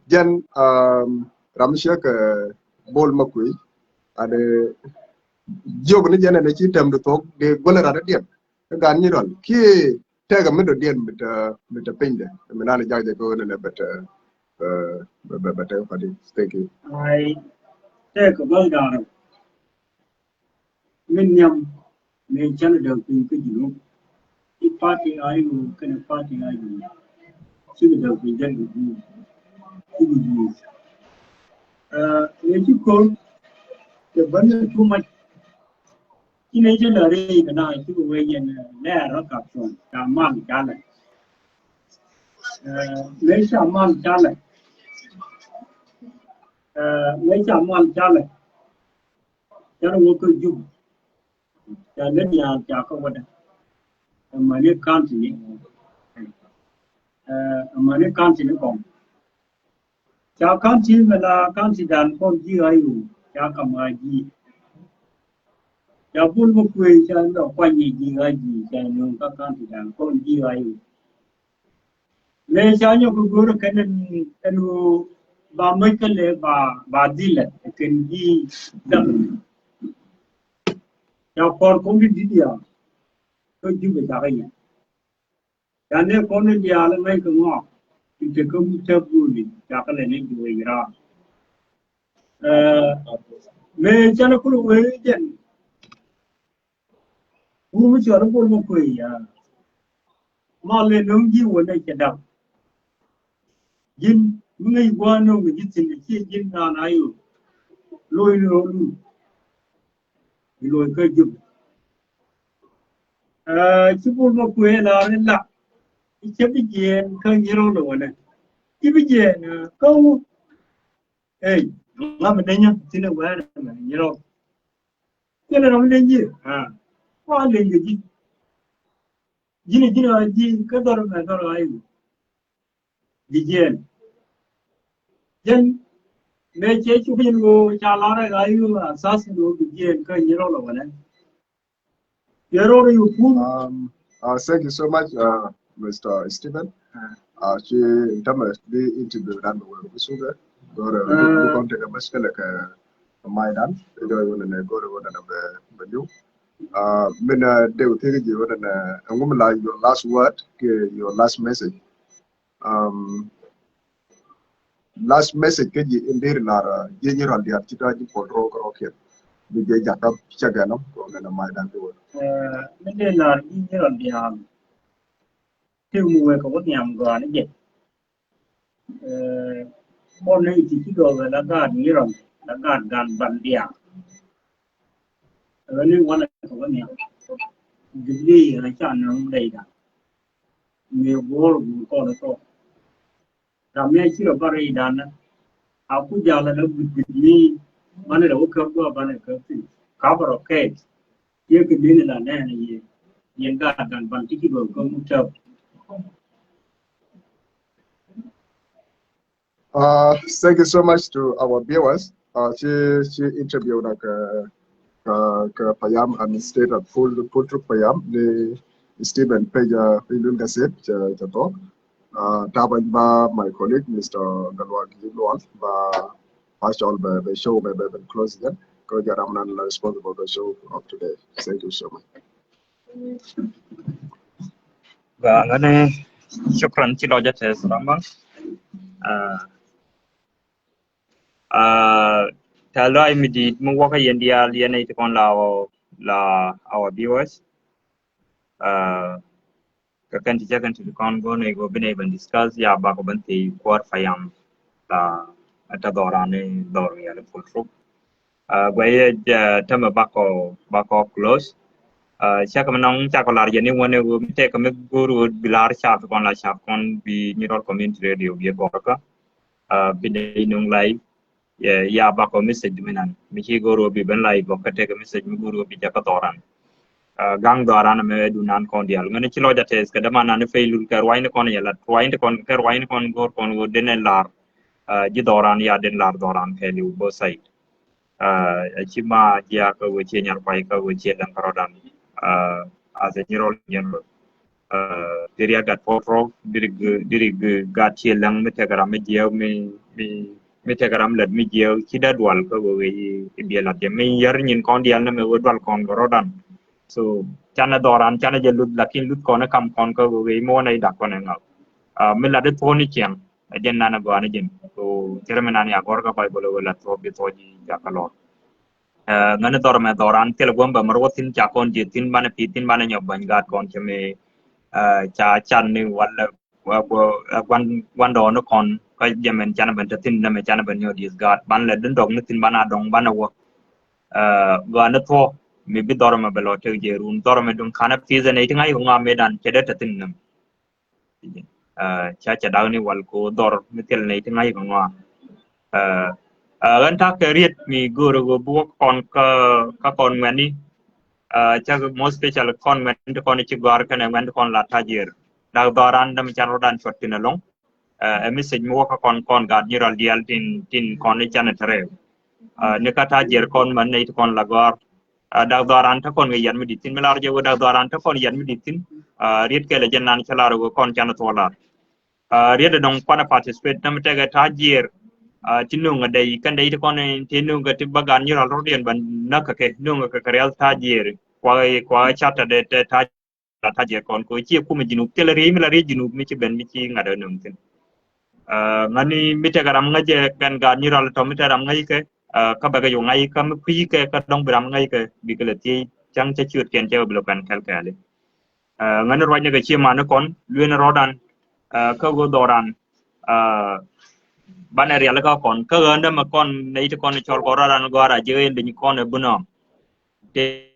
Jen, um, ram ci ka Bol Makuëë. Ade jog ni jene ne ci tem du thok de gwal rara dien. Kä gan nyi rɔl kiɛ tɛkɛ mi dɔ̱diɛn mi te, mi te piny dɛ mi nan jak jɛ kɛ ɣöö nɛ bɛ te, bɛ, bɛ, bɛ te kɔdi. Thank you. Ai, tɛkɛ bä garɛ min nhiam mi cɛn däk piny kä Junub. I̱ party a i̱ ɣöö kɛnɛ party a i̱ ɣöö cikɛ däk piny jɛn kɛ Junub. Cikɛ Junub. Ɛ, ɛ ci ko̱r kɛ bän too much. Ci nɛ jɛ lɛ rɛy kɛ na ci kɛ wee yɛn, ɛ, lɛɛr rɔ kap cuɔ̱n ca mal ca lɛ. Ɛ, mëë ca mal ca lɛ. Ɛ, mëë ca mal ca lɛ. Ca rɔ wä kä Jup. Ca lɛ diaal ca kä wädɛ. Ɛ mäni county ni. Ɛ, ɛ mäni county ni kɔŋ. Ca county mɛ la county dan kɔn ji̱ ayu ca kam a ji̱. Ca Bol Makuëë ca lɔ kuany ji̱ a ji̱ ca nöŋ ka county dan kɔn ji̱ ayu. Mɛ ca nyɔk kɛ go̱o̱r kɛn ɛn, ɛn ɣöö ba mäc kä lɛ ba, ba dhilɛ kɛn ji̱ däk. Ca kɔr kɔn di di̱t ya kä Jubɛ ca kɛ yɛn. Ca nɛ kɔn in diaal in ŋäc kɛ ŋɔak in te kä muk tɛp guuni ca kɛ lɛ ni juɔc raar. Ɛ, mëë canɛ kulɛ wee jɛn. Wur mi cɔal i̱ Bol Makuëë ya. Ma lɛ no̱o̱ŋ ji̱ wä nɛ cɛ dap. Ji̱n mi ŋäc gua̱a̱n no̱o̱ŋ kɛ ji̱ thi̱n kɛ ciɛ ji̱n naan a yo̱o̱. Lo̱c ni ro̱o̱ lun. I̱ lo̱c kä Jubɛ. Ɛ, ci Bol Makuëë la ni la. I̱ cɛ bi jiɛɛn kä nyirɔ lɛ wänɛ. Ci bi jiɛɛn, ɛ, kä wä. Ey, Ŋa mi dee nyä thin ɛ wɛɛr mɛ nyirɔ. Kɛn ɛ rɔm dee ji̱. Kua liŋ kɛ ji̱. Ji̱n ji̱n a ji̱ kä dhɔr mɛ dhɔr a i̱. Ji̱ jiɛn. Jɛn mɛ cɛ cu ji̱n ɣöö ca lar ɛ a i̱ a sas ɣöö ji̱ jiɛn kä nyirɔ lɔ wɛnɛ. Yɛ rɔɔdɛ yɛ pur. Um, uh, thank you so much, uh, Mister Stephen. Uh, ci tämɛ di interview dan bɛ wɛr bi sukɛ. Gɔrɛ bi kɔn tekɛ mɛs kɛlɛ kɛ mai dan. Jɔ yɛ wɛnɛ nɛ gɔrɛ wɛnɛ nɛ bɛ bɛ liw. Uh, min, uh, dee wɛ kɛ ji̱ wɛnɛ nɛ ɛŋu mi la your last word kɛ your last message. Um, last message kä ji̱ in deri lar, uh, ji̱ nyirɔl diaal ci ta̱a̱ ji̱ puɔl rok rok kiɛn. Bi jɛ jakä cɛ gɛn ɔ kɛ nɛ mai dan bi wä. Min dee lar ji̱ nyirɔl diaal. Ti mi wek kɛ wä nhiam gɔaa ni jɛ. Bɔn ni ti ci gɔɔk la gaat nyirɔl, la gaat gan ban diaal. Ɛ ni wanɛ kɛ wä nhiam. Jubilee a ca naŋ rɛyda. Mi guɔr gu kɔn tɔ. Ram mi a ci rɔ bar idan a ku jal a guic guic ni banɛ rɛ wä käp gua banɛ käp thin. Cover of case. Yɛ kɛ deni la nɛn yɛ yɛn gaat gan ban ti ci gɔɔk kä mu tɛp. Uh, thank you so much to our viewers. Uh, ci ci interview na kɛ kɛ kɛ payam and state at full full truck payam ni Stephen Peja Ilun Gasep cɛ cɛ tɔ. Uh, taban ba my colleague Mister Galwak Yilwal ba ba cɔl bɛ bɛ show bɛ bɛ bɛ close again. Kɛ jɛ ram nan la responsible bɛ show of today. Thank you so much. Ba ŋäni shukran ci lɔcä tɛth ramä. Ah, ah, tɛ lɔc mi di̱i̱t mi wäkä yɛn diaal yɛn nɛy ti kɔn la our, la our viewers. Ah, kɛ kɛn ti cä kɛn ti kɔn go̱o̱r nɛy go̱o̱r bi nɛy ben discuss ya bakɔ ben thiec kuäär payam la ɛ tɛ dhɔran ni dhɔr wial i̱ puɔl truk. Ah, guɛyɛ, ah, tämɛ bakɔ, bakɔ close. Ah, cakɛ mi nɔŋ cakɔ lar jɛ ni wänɛ ɣöö mi tɛkɛ mi go̱o̱r ɣöö bi lar cap kɔn la cap kɔn bi Nyirol Community Radio bi gɔr kä. Ah, bi nɛy nuŋ live. Yɛ, ya bakɔ message mi nan. Mi ci go̱o̱r ɣöö bi ben live bɔ kä tɛkɛ message mi go̱o̱r ɣöö bi jakä dhɔran. Ah, gaŋ dhɔran mɛ du nan kɔn dial. Ŋäni ci lɔcä tɛth kɛ däman nan i̱ pay lul kɛ ruacni kɔn yɛ lat. Ruacni kɔn kɛ ruacni kɔn go̱o̱r kɔn ɣöö denɛ lar. Ah, ji̱ dhɔran ya den lar dhɔran kɛɛliw both side. Ah, a ci ma jia kä wee cie nyar kuay kä wee cie läŋ kä rɔdan. Ah, as a general, general. Ah, diri a gat puɔt rɔ, diri g-, diri g-, gat cie läŋ mi tɛk ram mi jiɛw mi, mi, mi tɛk ram lät mi jiɛw ci dee dual kä wee wee i, i biɛ lat jɛ mi yär nyin kɔn dial ni mi wee dual kɔn kä rɔdan. So canɛ dhɔran canɛ jɛ luth lakin luth kɔn i kam kɔn kä wee wee i mi wä nɛ i dak kɔn i ŋaw. Ah, mi lat i thuɔ̱k ni ciɛŋ. Ɛ jɛn nan ɛ gɔaa ni ji̱n. Ko cɛ rɛ mi nan ya gɔr kä Baibol ɛ wee la thuɔ̱k bi thuɔ̱k ji̱ jakä lɔr. Ɛ, ŋäni dhɔr mɛ dhɔran thilɛ guäm bɛ mɛ ruɔth thi̱n ca kɔn ji̱ thi̱n banɛ pi̱i̱th thi̱n banɛ nyɔk bäny gaat kɔn cɛ mi, ɛ, ca can ni walɛ, ɛ, guan, guan dɔɔni kɔn kä jɛ mɛn canɛ ben te thi̱n nɛ mɛ canɛ ben nyɔk dieth gaat ban lɛ din dɔk ni thi̱n banɛ dɔŋ banɛ wä. Ɛ, gɔaa ni thuɔ̱k mi bi dhɔr mɛ bɛ lɔ tek jɛ run dhɔr mɛ duŋ kanɛ pi̱i̱th ɛ nɛ iti ŋa̱c kɛ ŋɔam mi dan cɛ dee te thi̱n nɛ mɛ. Ɛ, ca cɛ dak ni wal ko dhɔr mi thil ni ti ŋa̱c kɛ ŋɔa. Ɛ, ɛ, ɣän ta̱k kɛ riet mi go̱o̱r ɣöö bi wä kɔn kä, kä kɔn ŋuɛ̈tni. Ɛ, cak most special kɔn ŋuɛ̈tni ti kɔn ci gɔ̱a̱r kɛnɛ ŋuɛ̈tni ti kɔn la tajier. Dak dhɔran däm can rɔdan cuɔt thin ɛlɔ̱ŋ. Ɛ, ɛ message mi wä kä kɔn kɔn gaat Nyirol diaal tin, tin kɔn i̱ can ɛ tɛrɛw. Ɛ, ni kä tajier kɔn män nɛy ti kɔn la gɔ̱a̱r. Ɛ, dak dhɔran te kɔn kɛ yɛt mi di̱t thi̱n mi lar jɛ wee dak dhɔran te kɔn yɛt mi di̱t thi̱n. Ɛ, riet kɛl ɛ jɛ nan cä lar wee kɔn canɛ thuɔ̱k lar. Ɛ, riet ɛ dɔ̱ŋ kuanɛ participate nɛmɛ tɛkɛ ta̱a̱ jiɛɛr. Ɛ, ti nöŋ ɛ dɛy kɛn dɛy ti kɔn ti nöŋ kɛ ti bä gan Nyirol rɔ̱diɛn bä näk kɛ kɛ nöŋ kɛ kɛ rial ta̱a̱ jiɛɛr. Kuakä kuakä cat tɛ dee tɛ ta̱a̱ la ta̱a̱ jiɛɛr kɔn kɛ ciɛ kumɛ Jinub thilɛ riey mi la riey Jinub mi ci ben mi ci ŋa̱t ɛ nöŋ thi̱n. Ɛ, ŋäni mi tɛkɛ ram ŋäc ɛ kɛn gan Nyirol tɔ mi tɛ ram ŋäc kɛ. Ɛ, kä bɛ kɛ yo̱ ŋa̱c kä mi kui̱ kɛ kä dɔ̱ŋ bi ram ŋa̱c kɛ bikɛ lɛ thiec cäŋ cä ciöt kɛn cɛ bɛ bi lɛ kuɛn kɛl kɛɛli. Ɛ, ŋäni ruacni kɛ cie mani kɔn lueni rɔdan. Ɛ, kä ɣöö dhɔran. Ɛ, banɛ rialikä kɔn kä ɣöö nɛmɛ kɔn nɛy ti kɔn cɔl kɔn rɔdan gɔ̱a̱r a jiɛ ɣöö liny kɔn ɛ bunɔm. Tëë